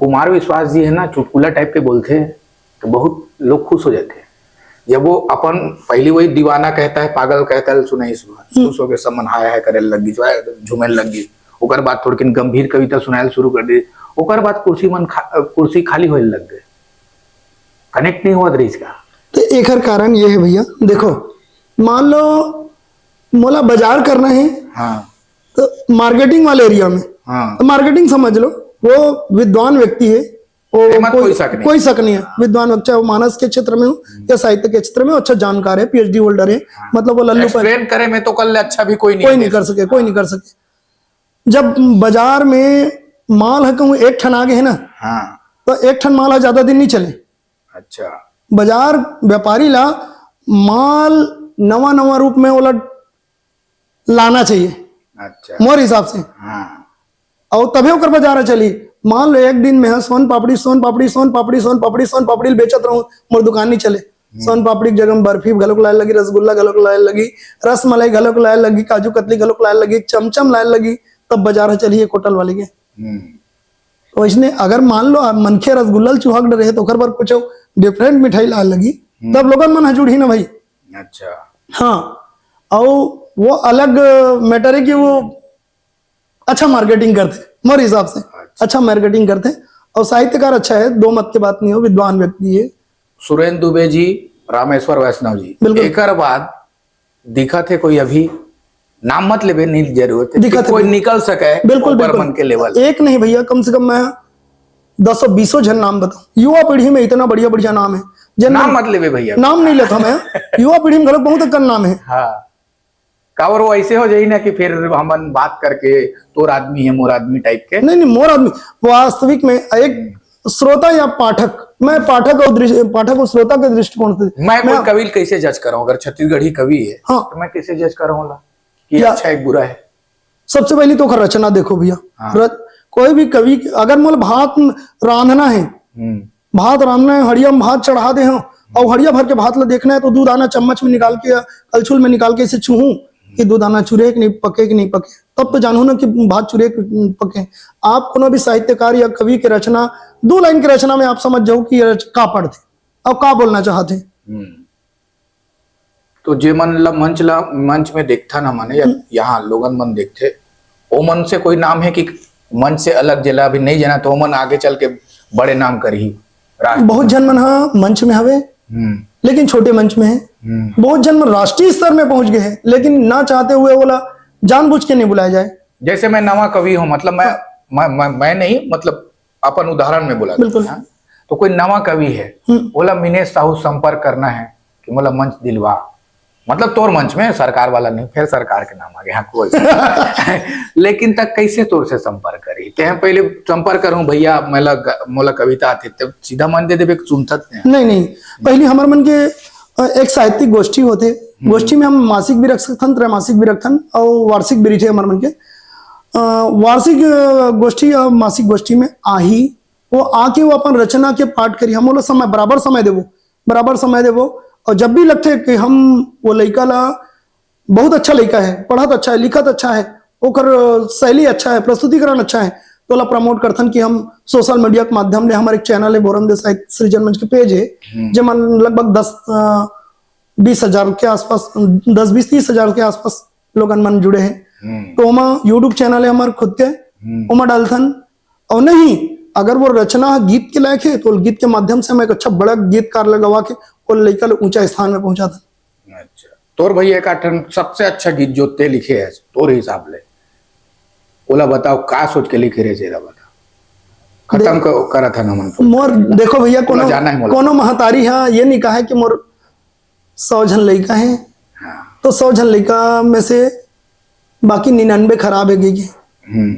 कुमार विश्वास जी है ना, चुटकुला type के बोलथे, तो बहुत लोग खुश हो जाते हैं। जब वो अपन पहली वही दीवाना कहता है, पागल कहता है, सुनाई सुना, हम्म। खुश होके सब मन हाय हाय करे लग गई, जो है, झूमे लग गई। ओकर बाद थोड़किन गंभीर कविता सुनायल शुरू कर दी, ओकर बाद कुर्सी मन खा-, कुर्सी खाली होए लग गए, connect नहीं होत रहिस का। तो एकर कारण ये है भैया, देखो, मान लो मोला बाजार करना है, हाँ। तो marketing वाले area में, हाँ। तो marketing समझ लो, वो विद्वान व्यक्ति है, वो एमा कोई, कोई शक नहीं। कोई शक नहीं है। विद्वान व्यक्ति, चाहे वो मानस के क्षेत्र में हो हम्म। या साहित्य के क्षेत्र में, अच्छा जानकार है, PhD holder है, हाँ। मतलब वो लल्लू पंत explain करे में तो कल अच्छा भी कोई नहीं कोई है। नहीं कर सके, कोई नहीं कर सके। जब बाजार में माल ह कहूँ एक ठन आगे हे ना, हाँ। तो एक ठन माल ह ज्यादा दिन नहीं चले। अच्छा। बाजार व्यापारी ला माल नवा नवा रूप में ओला लाना चाहिए। अच्छा। मोर हिसाब से। हाँ। अउ तभे ओकर बाजार ह चली। मान लो एक दिन में ह सोन पापड़ी, सोन पापड़ी, सोन पापड़ी, सोन पापड़ी, सोन पापड़ी ल बेचत रहूं, मोर दुकान नहीं चले। हम्म। सोन पापड़ी के जगह में बर्फी घलोक लाए लगी, रसगुल्ला घलोक लाए लगी, रसमलाई घलोक लाए लगी, काजू कतली घलोक लाए लगी, चमचम लाए लगी, तब बाजार ह चली एक होटल वाले के। हम्म। तो इसने अगर मान लो आप मनखे रसगुल्ला ल चुहक डरे हे, तो ओकर बर कुछ डिफरेंट मिठाई लाए लगी, हम्म। तब लोगन मन ह जुड़ही ना भाई। अच्छा। हाँ, अउ वो अलग मैटर है कि वो अच्छा मार्केटिंग करते, मोर हिसाब से अच्छा। अच्छा मार्केटिंग करते। और साहित्यकार अच्छा है, दो मत के बात नहीं हो, विद्वान व्यक्ति है। सुरेंद्र दुबे जी, रामेश्वर वैष्णव जी, बिल्कुल। एकर बाद दिखत हे कोई अभी, नाम मत लेबे, नहीं जरूरत है, दिखत कि है कोई बिल्कुल। निकल सके बिल्कुल, ऊपर बिल्कुल। मन के लेवल। एक नहीं भैया, कम से कम मैं दसों बीसों झन नाम बताऊं। युवा पीढ़ी में इतना बढ़िया बढ़िया नाम है, जिन नाम मत लेबे भैया। नाम नहीं लेता मैं। युवा पीढ़ी में घलोक बहुत अकन नाम है। हाँ। काबर वो ऐसे हो जाही ना कि फिर हमन बात करके तोर आदमी है, मोर आदमी टाइप के। नहीं, नहीं, मोर आदमी, वास्तविक में एक श्रोता या पाठक, मैं पाठक और दृष्टि-, पाठक और श्रोता के दृष्टिकोण से मैं कोई मैं कवि ल कैसे जज करूं? अगर छत्तीसगढ़ी कवि है, हाँ। तो मैं कैसे जज करूं ओला कि या अच्छा है, बुरा है? सबसे पहली तो ओकर रचना देखो भैया। हाँ। रच-, कोई भी कवि, अगर मोला भात रांधना है, हम्म। भात रांधना है, हड़िया में भात चढ़ा दे हूँ, और हड़िया भर के भात ला देखना है, तो दू दाना चम्मच में निकाल के या कलछुल में निकाल के इसे छूहूं कि दू दाना चुरे कि नहीं पके, कि नहीं पके, तब तो जानू ना कि भात चुरे कि पके। आप कोनो भी साहित्यकार या कवि के रचना, दो लाइन के रचना में आप समझ जाओ कि ये रच-, का पढ़ते और का बोलना चाहते। हम्म। तो जे मन ला मंच ला, मंच में देखथन हमन या हम्म। यहाँ लोगन मन देखथे, ओमन से कोई नाम है कि मंच से अलग, जेला अभी नहीं जाना, तो ओमन आगे चल के बड़े नाम करही, राष्ट्र बहुत में। जन मन हा मंच में हवे, हम्म। लेकिन छोटे मंच में है। हम्म। बहुत जन मन राष्ट्रीय स्तर में पहुंच गए हैं, लेकिन ना चाहते हुए ओला जानबूझ के नहीं बुलाया जाए। जैसे मैं नवा कवि हूँ, मतलब मैं, हाँ। मैं, मैं, मैं नहीं, मतलब अपन उदाहरण में बोला बिल्कुल। था, तो कोई नवा कवि है, हम्म। ओला मिनेश साहू संपर्क करना है कि मोला मंच दिलवा, मतलब तोर मंच में, सरकार वाला नहीं, फिर सरकार के नाम आ गया, हाँ, कोई। लेकिन तक कैसे तोर से संपर्क करी? ते हम पहले संपर्क करूं भैया, मोला ग-, मोला कविता आथे, ते सीधा मन दे देबे, सुनथत नहीं। नहीं, नहीं, पहली हमर मन के, अ, एक साहित्यिक गोष्ठी होथे, हम्म। गोष्ठी में हम मासिक भी रख सकथन, त्रैमासिक भी रखथन और वार्षिक भी रहिथे हमर मन के। अ, वार्षिक, अ, गोष्ठी या मासिक गोष्ठी में आही, वो आके वो अपन रचना के पाठ करी, हम ओला समय, बराबर समय देबो, बराबर समय देबो। और जब भी लगथे कि हम वो लइका ला, बहुत अच्छा लइका है, पढ़त अच्छा है, लिखत अच्छा है, ओकर शैली अच्छा है, प्रस्तुतिकरण अच्छा है, तो ओला प्रमोट करथन कि हम सोशल मीडिया के माध्यम ले, हमर एक चैनल है, बोरम दे साहित्य सृजन मंच के पेज है, हम्म। जेमन लगभग दस, अ, बीस हजार के आसपास, दस, बीस, तीस हजार के आसपास लोगन मन जुड़े हैं। हम्म। तो ओमा YouTube चैनल है हमर खुद के, हम्म। ओमा डालथन। और नहीं, अगर वो रचना गीत के लायक है, तो गीत के माध्यम से हम एक अच्छा बड़ा गीतकार लगवा के वो लइका ल ऊंचा स्थान में पहुंचाथन। अच्छा, तोर भैया एक आठन सबसे अच्छा गीत जो ते लिखे है तोर हिसाब ले, ओला बताओ, का सोच के लिखे रहे, जेला बता। खत्म दे-, क-, करत हन हमन। मोर, देखो भैया, पूरा कोनो, जाना है मोला। कोनो महतारी हा ये नहीं कहा है कि मोर सौ झन लइका हे, हाँ। तो सौ झन लइका में से बाकी निन्यानवे खराब हे कहिके। हम्म।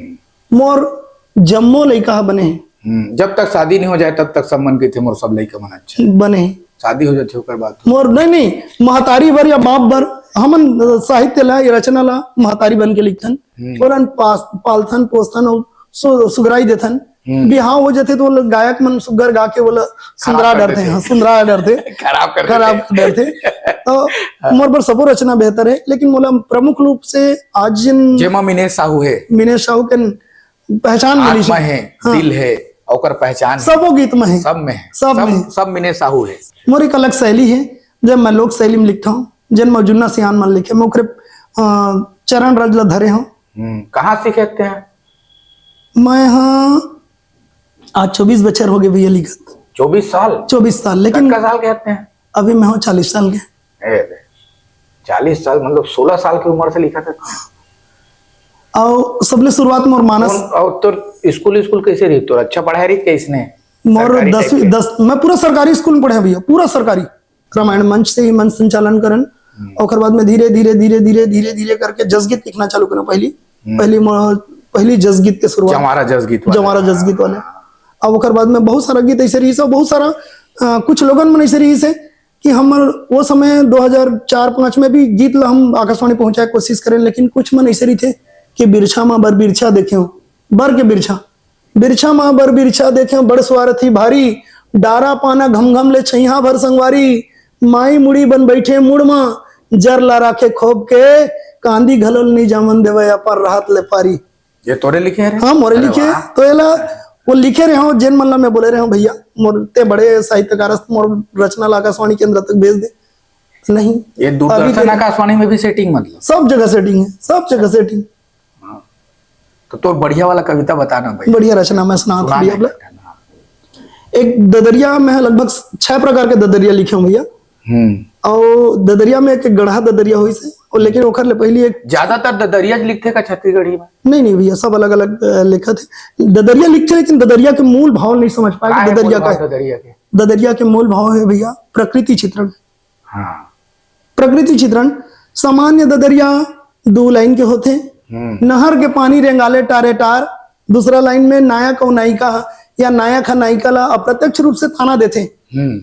मोर जम्मो लइका ह बने हे। हम्म, जब तक शादी नहीं हो जाए, तब तक सब मन कहिथे, "मोर सब लइका मन अच्छा हे।" बने हे। शादी हो जाथे, ओकर बाद तो मोर, नहीं, नहीं, महतारी बर या बाप बर, हमन, अ, साहित्य ला या रचना ला महतारी बन के लिखथन। हम्म। ओलन पास-, पालथन, पोसथन अउ सु-, सुगराई देथन। हम्म। बिहाव हो जाथे तो वो लोग गायक मन सुग्घर गा के वो लोग सुंदरा खराब कर डरथे, देथे। हाँ, सुंदरा डरथे। खराब कर खराब देथे। कर डरथे। तो हाँ। मोर बर सबो रचना बेहतर हे, लेकिन मोला प्रमुख रूप से आज जिन जेमा मिनेश साहू हे। मिनेश साहू के पहचान मिली आत्मा हे। हे, हाँ। दिल हे, ओकर पहचान हे। सबो गीत में हे। सब में हे। सब सब, में हे। सब मिनेश साहू हे। मोर एक अलग शैली हे, जब मैं लोक शैली में लिखता हूँ, जन मैं जुन्ना सियान मन लिखे, मैं ओकरे, अ, चरण रज ला धरे हूँ। हम्म, कहाँ सीखे थे? मैं, हाँ, आज चौबीस बछर हो गए भैया लिखत। चौबीस साल? चौबीस साल, लेकिन कतका साल के आते हैं? अभी मैं हूँ चालीस साल के। ए रे, चालीस साल, मतलब सोलह साल की उम्र से लिखा था? और सबले शुरुआत मोर मानस कौन, और तोर स्कूल, स्कूल कैसे रही? तोर अच्छा पढ़ाई रही कैसने? मोर सरकारी दसवीं, type के? दस, मैं पूरा सरकारी स्कूल में पढ़े भैया, पूरा सरकारी। रामायण मंच से ही मंच संचालन करन। हम्म। ओकर बाद में धीरे, धीरे, धीरे, धीरे, धीरे, धीरे करके जसगीत लिखना चालू करना पहली। हम्म। पहली मोर पहली जस गीत के शुरुआत। जवारा जस गीत वाले। जवारा जस गीत वाले। अब ओकर बाद में बहुत सारा गीत ऐसे रहिस हे, बहुत सारा, अ, कुछ लोगन मन ऐसे रहिस हे कि हमर वो समय दो हज़ार चार पाँच में भी गीत ला हम आकाशवाणी पहुंचाए के कोशिश करेन, लेकिन कुछ मन ऐसे रहिथे कि बिरछा मा बर बिरछा देखेंव, बर के बिरछा, बिरछा मा बर बिरछा देखेंव, बड़ स्वार्थी भारी, डारा पाना घमघम ले छइहां भर संगवारी, माई मुड़ी बन बइठे मुड़ मा, जर ला राखे खोप के, कांदी घलो ल नइ जामन देवय अपन रहत ले पारी। ये तोरे लिखे हे रे? हाँ, मोरे अरे लिखे हे। वाह। तो एला वो लिखे रहे हो, जेन मन ला मैं बोले रहे हो, "भैया, मोर ते बड़े साहित्यकार हस, मोर रचना ला आकाशवाणी केंद्र तक भेज दे।" नहीं। ये दूरदर्शन, अभी के आकाशवाणी में भी सेटिंग, मतलब? सब जगह सेटिंग है, सब जगह सेटिंग। हाँ। तो तोर बढ़िया वाला कविता बता ना भाई। बढ़िया रचना मैं सुनात हूँ भैया। एक ददरिया में लगभग छह प्रकार के ददरिया लिखे हूँ भैया। हम्म। और ददरिया में एक गढ़ा ददरिया होइस हे, और लेकिन ओखर ले पहली एक ज्यादातर ददरिया लिखथे का छत्तीसगढ़ी में? नहीं, नहीं भैया, सब अलग-अलग, अ, लिखत हे। ददरिया लिखथे, लेकिन ददरिया के मूल भाव नहीं समझ पाए कि का हे ददरिया मूल का भाव है। ददरिया के? ददरिया के मूल भाव है भैया, प्रकृति चित्रण। हाँ। प्रकृति चित्रण, सामान्य ददरिया दू लाइन के होथे। हम्म। नहर के पानी रेंगाले टारे टार, दूसरा लाइन में नायक अउ नायिका ह या नायक ह नायिका ला अप्रत्यक्ष रूप से ताना देथे हम्म।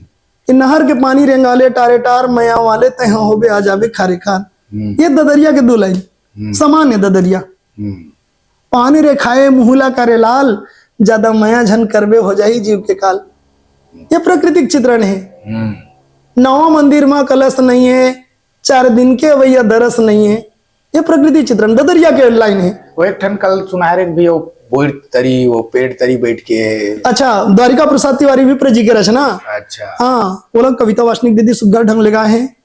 कि नहर के पानी रेंगाले टारे टार, मया वाले तैहा होबे आ जाबे खारे खार। हम्म। ये ददरिया के दू लाइन, हम्म। सामान्य ददरिया। हम्म। पानी रे खाए मुहला करे लाल, ज्यादा मया झन करबे हो जाही जीव के काल। ये प्राकृतिक चित्रण है। हम्म। नवा मंदिर मा कलश नहीं है, चार दिन के अवैया दरस नहीं है। ये प्रकृति चित्रण ददरिया के लाइन है। वो एक ठन कल सुनाए रे भी, वो बोइर तरी, वो पेड़ तरी बैठ के। अच्छा, द्वारिका प्रसाद तिवारी विप्र जी के रचना। अच्छा। हाँ, वो लोग कविता वासनिक दीदी सुग्घर ढंग ले गाए हैं।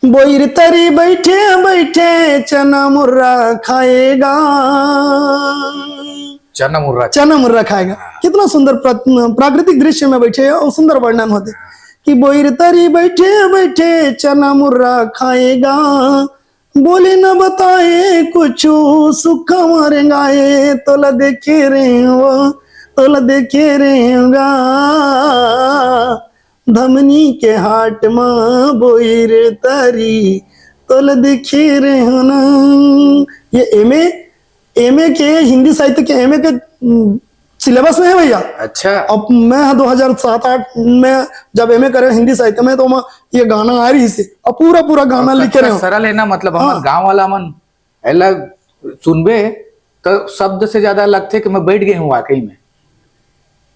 बोइर तरी बैठे बैठे चना मुर्रा खाएगा। चना मुर्रा। चना मुर्रा खाएगा। कितना सुंदर प्र-, प्राकृतिक दृश्य में बैठे और सुंदर वर्णन होते कि बोइर तरी बैठे बैठे चना मुर्रा खाएगा, बोले न बताए कुछ सुखा मारेंगा, ए तोला देखे रे हो, तोला देखे रे होगा। धमनी के हाट मा बोइर तरी तोल दिखे रे हना। ये एमए, एमए के, हिंदी साहित्य के एमए के, हम्म, सिलेबस में है भैया। अच्छा। अब मैं दो हज़ार सात आठ में जब एमए करे हिंदी साहित्य में, तो मैं ये गाना आ रही से, अब पूरा, पूरा गाना और लिखे रहे कतका हो। सरल है ना, मतलब, हमर हाँ। गाँव वाला मन एला सुनबे त शब्द से ज्यादा लगथे कि मैं बैठ गए हूँ वाकई में।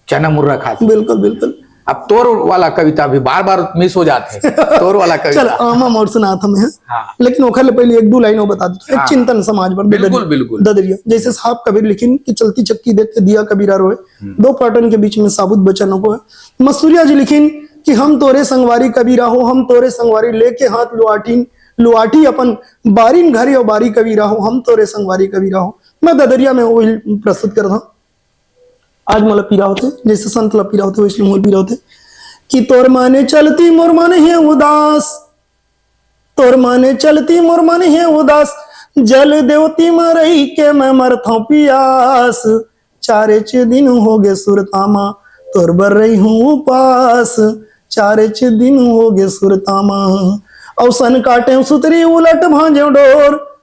चना मुर्रा खात। बिल्कुल, बिल्कुल। अब तोर वाला कविता भी बार-बार मिस हो जाथे। तोर वाला कविता। चल, आमा मोर सुनात हमें, हाँ। हाँ। लेकिन ओखर ले पहले एक दू लाइन और बता देता हूँ। एक हाँ। चिंतन समाज पर बिल्कुल, ददरिया, बिल्कुल। ददरिया। जैसे साहब कबीर लिखिन कि चलती चक्की देख के दिया कबीरा रोए। हम्म। दो पाटन के बीच में साबुत बचन को है। मस्तूरिया जी लिखिन कि हम तोरे संगवारी कबीरा हो, हम तोरे संगवारी लेके हाथ लुआटिन, लुआटी अपन बारिन घरे और बारी कबीरा हो, हम तोरे संगवारी कबीरा हो। मैं ददरिया में वही प्रस्तुत करता हूँ। आज मोला पीरा होथे, जैसे संत ला पीरा होथे, वैसे मोर पीरा होथे कि तोर माने चलती मोर मन हे उदास, तोर माने चलती मोर मन हे उदास, जल देवती म रही के मैं मरथौं पियास। चारेच दिन होगे सुरता मा, तोर बर रही हूँ उपास। चारेच दिन होगे सुरता मा, अउ सन काटेंव सुतरी उलट भांजेंव डोर।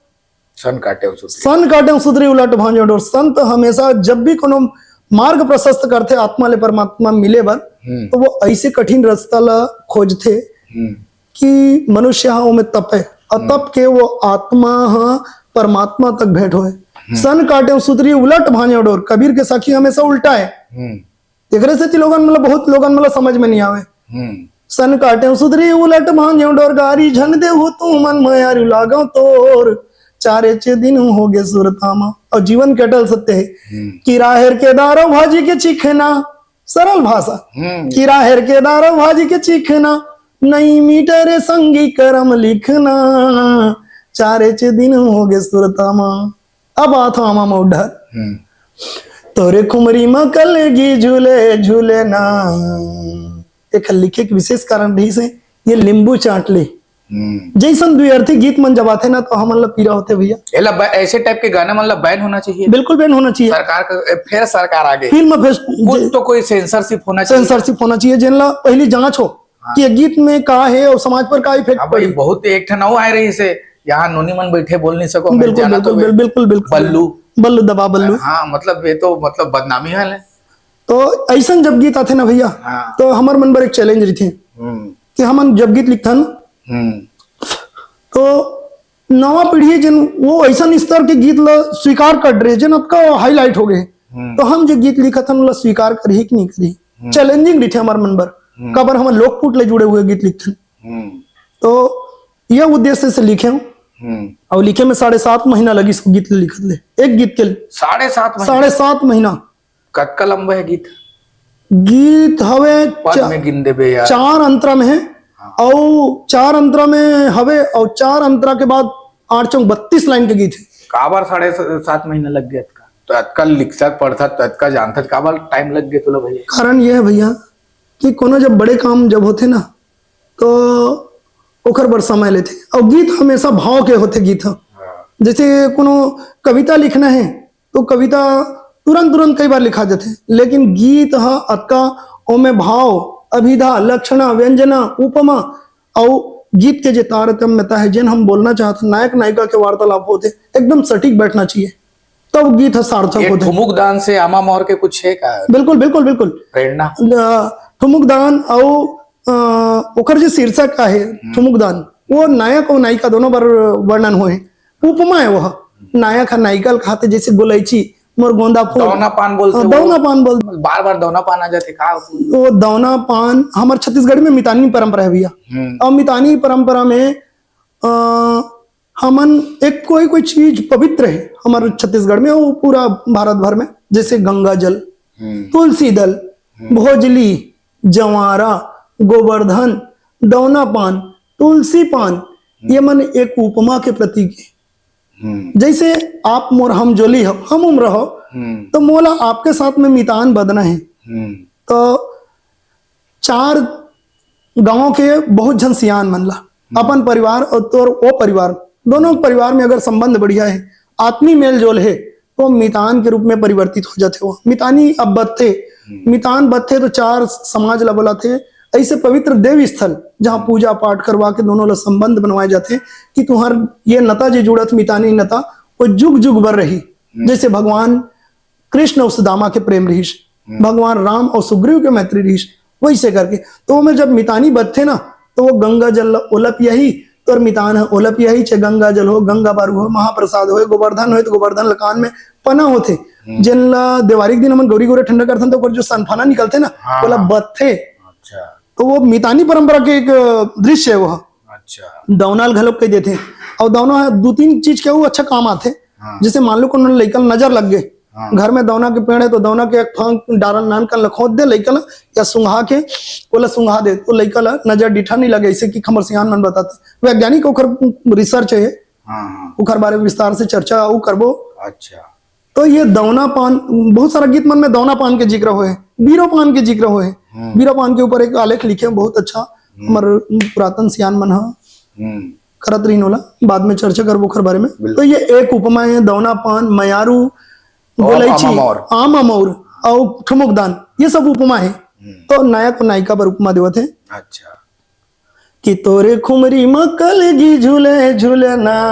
सन काटेंव सुतरी। सन काटेंव सुतरी उलट भांजेंव डोर। संत हमेशा जब भी कोनो मार्ग प्रशस्त करथे आत्मा ले परमात्मा मिले बर, हम्म। तो वो ऐसे कठिन रास्ता ला खोजथे हम्म। कि मनुष्य ह ओमे तपे, और हम्म। तप के वो आत्मा ह परमात्मा तक भेंट होए। हम्म। सन काटेंव सुतरी उलट भांजेंव डोर, कबीर के साखी हमेशा उल्टा है। हम्म। एकरे सेती लोगन, मतलब, बहुत लोगन, मतलब, समझ में नहीं आवे। हम्म। सन काटेंव सुतरी उलट भांजेंव डोर, गारी झन देहू तुमन, मयारू लागंव तोर। चारेच दिन होगे सुरता मा। और जीवन के अटल सत्य है हम्म। कि राहेर के दार अउ भाजी के चिखना, सरल भाषा, हम्म। कि राहेर के दार अउ भाजी के चिखना, नई मिटे रे संगी करम लिखना। चारेच दिन होगे सुरता मा। अब आत हंव आमा मोर डहर। हम्म। तोरे खुमरी म कलगी झूले झूले ना। एखर लिखे के विशेष कारण रहिस हे, ये लिंबू चांट ले। हम्म। जैसन द्व्यर्थी गीत मन जब आथे ना, तो हमन ला पीरा होथे भैया। एला ब-, ऐसे टाइप के गाना मन ला बैन होना चाहिए। बिल्कुल बैन होना चाहिए। सरकार का, ए, फेर सरकार आगे। फिल्म फेस-, कुछ जे-, तो कोई सेंसरशिप होना चाहिए। सेंसरशिप होना चाहिए, जेन ला पहली जांच हो हाँ। कि ये गीत में का है और समाज पर का इफेक्ट हाँ भाई, पड़ी। बहुत एक ठन अउ आए रहिस हे, यहाँ नोनी मन बैठे, बोल नहीं सको, बिल्कुल, जाना तो बिल्कुल, बिल्कुल, बिल्कुल। बल्लू। बल्लू दबा बल्लू। हाँ, मतलब, ये तो, मतलब, बदनामी है ले। तो ऐसन जब गीत आथे ना भैया, हाँ। तो हमर मन बर एक challenge रहिथे हम्म। कि हमन जब गीत लिखथन, हम्म। तो नवा पीढ़ी जेन वो ऐसन स्तर के गीत ला स्वीकार कर रहे, जेन अतका highlight हो गए, हम्म। तो हम जो गीत लिखत हन, ओला स्वीकार करही कि नहीं करही? हम्म। Challenging रहिथे हमर मन बर, हम्म। काबर हमन लोकपुट ले जुड़े हुए गीत लिखथन। हम्म। तो ये उद्देश्य से लिखे हूँ। हम्म। और लिखे में साढ़े सात महीना लगिस गीत लिखत ले, एक गीत के लिए। साढ़े सात महीना? साढ़े सात महीना। कतका लंबा है गीत? गीत हवे पद चा-, में गिन देबे यार। चार अंतरा में है, हाँ। और चार अंतरा में हवे, और चार अंतरा के बाद आठ चौक बत्तीस line के गीत है। काबर साढ़े स-, सात महीना लग गया अतका? तो अतका लिखत, पढ़त, तो अतका जानत, काबर time लग गया तोला भैया? कारण ये है भैया कि कोनो जब बड़े काम जब होथे ना, तो ओकर बर समय लेथे। और गीत हमेशा भाव के होथे, गीत ह। हाँ। जैसे कोनो कविता लिखना है, तो कविता तुरंत, तुरंत कई बार लिखा जाथे, लेकिन गीत ह अतका, ओमे भाव, अभिधा, लक्षणा, व्यंजना, उपमा, और गीत के जे तारतम्यता है, जेन हम बोलना चाहत हन, नायक नायिका के वार्तालाप होथे, एकदम सटीक बैठना चाहिए, तब गीत ह सार्थक ये होथे। ठुमुक दान से आमा मौर के कुछ है का? बिल्कुल, बिल्कुल, बिल्कुल। प्रेरणा? ल-, ठुमुक दान और, अ, ओकर जे शीर्षक आहे, हम्म। ठुमुक दान, वो नायक और नायिका दोनों बर वर्णन होए। उपमा है वह। नायक ह नायिका ल कहाथे, जैसे गोलैची, मोर गोंदा फूल। दौना पान बोलथे हाँ, वो। दौना पान बोल। बार बार दौना पान आ जाथे का? वो दौना पान हमर छत्तीसगढ़ में मितानी परंपरा है भैया। हम्म। और मितानी परंपरा में, अ, हमन एक कोई, कोई चीज पवित्र है हमर छत्तीसगढ़ में, वो पूरा भारत भर में, जैसे गंगा जल, हम्म। तुलसी दल, हम्म। भोजली, जवारा, गोवर्धन, दौना पान, तुलसी पान, हम्म। ये मन एक उपमा के प्रतीक है। हम्म। जैसे आप मोर हम जोली हो, हम उम्र हो, हम्म। तो मोला आपके साथ में मितान बदना है। हम्म। तो चार गांव के बहुत झन सियान मन ला, हम्म। अपन परिवार और तोर वो परिवार, दोनों परिवार में अगर संबंध बढ़िया है, आत्मीय मेल जोल है, तो मितान के रूप में परिवर्तित हो जाथे। वो मितानी अब बधथे, हम्म। मितान बधथे तो चार समाज ला बुलाथे, ऐसे पवित्र देव स्थल, जहाँ पूजा पाठ करवा के दोनों ला संबंध बनवाए जाथे कि तुम्हार ये नता जे जुड़त मितानी नता, वो जुग जुग बर रही। हम्म। जैसे भगवान कृष्ण अउ सुदामा के प्रेम रहिस, हम्म। भगवान राम अउ सुग्रीव के मैत्री रहिस, वैसे करके। तो ओमे जब मितानी बधथे ना, तो वो गंगा जल ल ओला पियाही, तोर मितान ह ओला पियाही, चाहे गंगा जल हो, गंगा बारू हो, महाप्रसाद होए, गोवर्धन होए, तो गोवर्धन ल कान में पना होथे, हम्म। जेन ल देवारी के दिन हमन गौरी गौरे ठंडा करथन, तो ओकर जो सनफाना निकलथे ना, हाँ, ओला हाँ। बधथे। अच्छा। तो वो मितानी परंपरा के एक, अ, दृश्य है वो। अच्छा। दौना ल घलोक कह देथे। और दौना ह दू तीन चीज के वो अच्छा काम आथे। हाँ। जैसे मान लो कोनो लइका ल नजर लग गए, हाँ। घर में दौना के पेड़ है, तो दौना के एक फंक डारन नान कन ल खोद दे लइका ल, या सुंघा के, ओला सुंघा दे, तो लइका ल नजर डिठा नहीं लगे, ऐसे कि हमर सियान मन बताथे। वैज्ञानिक ओकर research है, हाँ, हाँ। ओकर बारे में विस्तार से चर्चा अउ करबो। अच्छा। तो ये दौना पान, बहुत सारा गीत मन में दौना पान के जिक्र होए, बीरो पान के जिक्र होए। हम्म। बीरो पान के ऊपर एक आलेख लिखे, बहुत अच्छा, हम्म। हमर पुरातन सियान मन ह हम्म। करत रहिन ओला, बाद में चर्चा करबो ओखर बारे में। बिल्कुल। तो ये एक उपमा है, दौना पान, मयारू, और गोलैची, आमा मौर। आमा मौर, और ठुमुकदान, ये सब उपमा है। हम्म। तो नायक और नायिका पर उपमा देवत है। अच्छा। कि तोरे खुमरी म कलगी झूले झूले ना।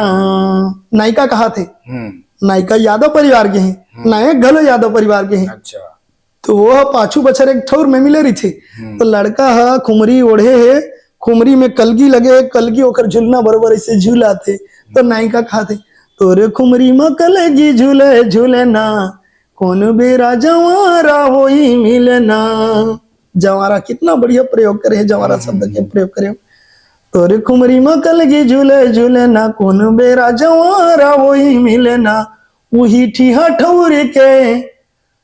नायिका कहाथे, हम्म। नायिका यादव परिवार के हे, हम्म। नायक घलो यादव परिवार के हे। अच्छा। तो वो ह पाछू बछर एक ठौर में मिले रहिथे। हम्म। तो लड़का ह खुमरी ओढ़े हे, खुमरी में कलगी लगे हे, कलगी ओकर झुलना बरोबर ऐसे झुलाथे। तो नायिका कहाथे, तोरे खुमरी म कलगी झूले झूले ना, कोनो बेरा जवारा होई मिले ना। जवारा कितना बढ़िया प्रयोग करे हे, जवारा हम्म, शब्द के हम्म। प्रयोग करे हे। तोरे खुमरी म कलगी झूले झूले ना, कोनो बेरा जवारा होई मिले ना, उही ठिहा ठौर के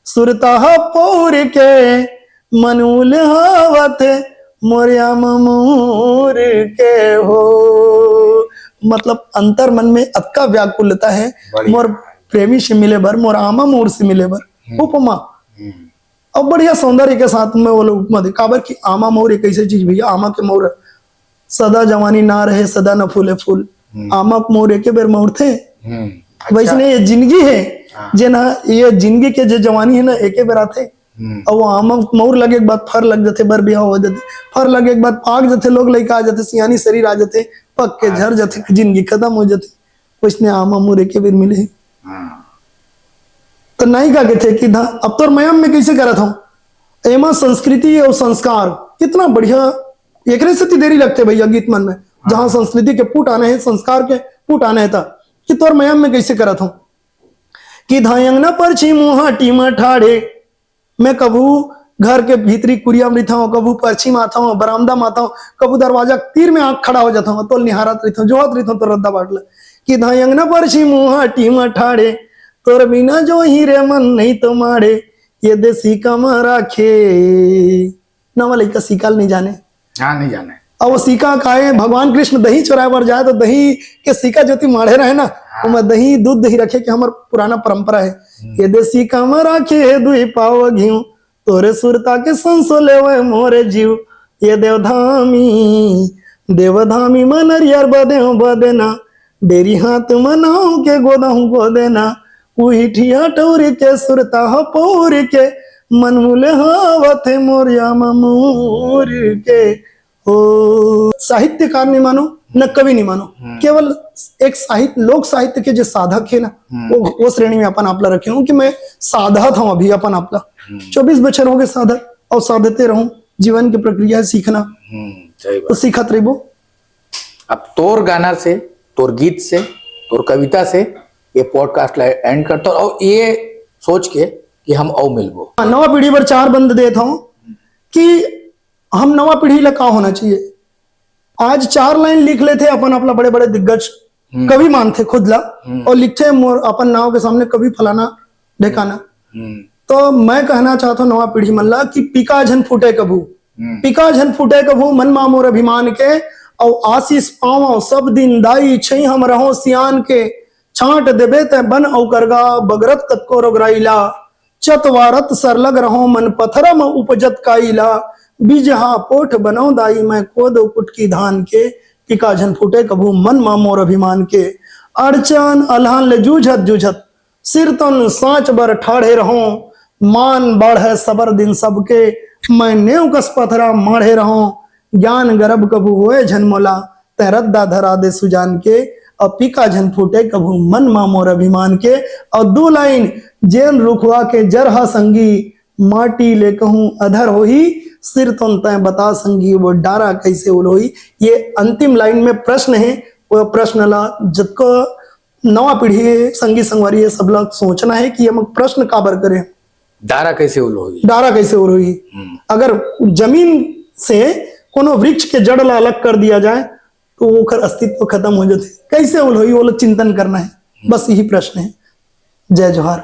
सुरता ह पौर के, मन उलहावत मोर आमा मौर के हो। मतलब अंतर मन में अतका व्याकुलता है, बढ़िया। मोर प्रेमी से मिले बर, मोर आमा मौर से मिले बर। हम्म। उपमा। हम्म। अब बढ़िया सौंदर्य के साथ में वो लोग उपमा दे, काबर कि आमा मौर एक ऐसे चीज भैया, आमा के मौर सदा जवानी ना रहे, सदा न फूले फूल। हम्म। आमा के मौर एके बेर मौरथे। हम्म। अच्छा। वैसने ये जिंदगी है, हाँ। जेन ह, ये जिंदगी के जो जवानी है ना, एके बेर आथे। हम्म। और वो आमा के मौर लगे के बाद फर लग जाथे, बर बिहाव हो जाथे, फर लगे के बाद पाक जाथे, लोग लइका आ जाथे, सियानी शरीर आ जाथे, पक के झर जाथे, जिंदगी खत्म हो जाथे। वैसने आमा मोरे के बेर मिले हे। हाँ। तो नायिका के थे कि धा-, अब तोर मया म मैं कैसे करत हूँ? एमा संस्कृति और संस्कार कितना बढ़िया, एकरे सेती देरी लगथे भैया गीत मन में, जहाँ संस्कृति के पुट आने हे, संस्कार के पुट आने हे, त कि तोर मया म मैं कैसे करत हूँ? कि धायंग न परछी मुहाटी म ठाड़े, मैं कभू घर के भीतरी कुरिया म रहिथंव, कभू परछी म आथंव, बरामदा म आथंव, कभू दरवाजा के तीर में आके खड़ा हो जाथंव, तोल निहारत रहिथंव, जोहत रहिथंव तोर रद्दा बाट ल। कि धायंग न परछी मुहाटी म ठाड़े, तोर बिना जोही रे मन नहीं तो माड़े, ये दे सीका म राखे। नवा लइका सीका ल नहीं जाने। हाँ, नहीं जाने। अब वो सीका काहे, भगवान कृष्ण दही चोराए बर जाए तो दही के सीका जोती माढ़े रहे ना, हाँ। ओमा दही, दूध, दही रखे के हमर पुराना परंपरा है। हम्म। ये दे सीका म राखे हे दुई पाव घीव, तोरे सुरता के संसो लेवे मोरे जीव। ये देवधामी, देवधामी म नरियर बदेव बदेना, डेरी हाथ म नाव के गोदहूँ गोदेना, उही ठिया टौर के सुरता ह पौर के, मन मुले हावत हे मोर यामा मूर के। ओ साहित्यकार नहीं मानो, न कवि नहीं मानो, हम्म। केवल एक साहित्य, लोक साहित्य के जो साधक है ना, हम्म। वो, वो श्रेणी में अपन आपला रखे हूँ कि मैं साधत हूँ अभी अपन आपला। हम्म। चौबीस बछर हो गए साधत, और साधते रहूँ। जीवन की प्रक्रिया सीखना, हम्म, सही बात। तो सीखत रहिबो। अब तोर गाना से, तोर गीत से, तोर कविता से ये पॉडकास्ट ला एंड करता हूँ, और ये सोच के कि हम अउ मिलबो। हाँ, नवा पीढ़ी बर चार बंद देत हूँ कि हम नवा पीढ़ी ला का होना चाहिए। आज चार लाइन लिख लेथे अपन आपला बड़े-बड़े दिग्गज हम्म। कवि मानथे खुद ला, हम्म। और लिखथे मोर अपन नाव के सामने कवि फलाना ढेकाना। हम्म। तो मैं कहना चाहत हूँ नवा पीढ़ी मन ला कि पीका झन फूटे कभू, हम्म। पीका झन फूटे कभू मन मा मोर अभिमान के, अउ आशीष पावंव सब दिन दाई छई हम रहंव सियान के, छांट देबे तै बन अउ करगा बगरत कतको रोगराई ला, चतवारत सरलग रहंव मन पथरा म उपजत काई ला, बिजहा पोठ बनंव दाई मैं कोदो कुटकी धान के, पीका झन फूटे कभू मन मा मोर अभिमान के। अड़चन अलहन ले जूझत जूझत सिरतन सांच बर ठाढ़े रहंव, मान बाढ़े सबर दिन सबके, मैं नेव कस पथरा माढ़े रहंव, ज्ञान गरब कभू होए झन मोला, तैं रद्दा धरा दे सुजान के, अउ पीका झन फूटे कभू मन मा मोर अभिमान के। अउ दू लाइन, जेन रुखवा के जर हा संगी, माटी ले कहूँ अधर होही, सिरतोन तैं बता संगी, वो डारा कैसे ओल होही। ये अंतिम लाइन में प्रश्न है, वो प्रश्न ला जतको नवा पीढ़ी, संगी संगवारी, ये सब ला सोचना है कि हम प्रश्न काबर करें। डारा कैसे ओल होही? डारा कैसे ओल होही? हम्म। अगर जमीन से कोनो वृक्ष के जड़ ला अलग कर दिया जाए, तो ओकर अस्तित्व खत्म हो जाथे। कैसे ओल होही, वो ला चिंतन करना है। हम्म। बस यही प्रश्न है। जय जोहार।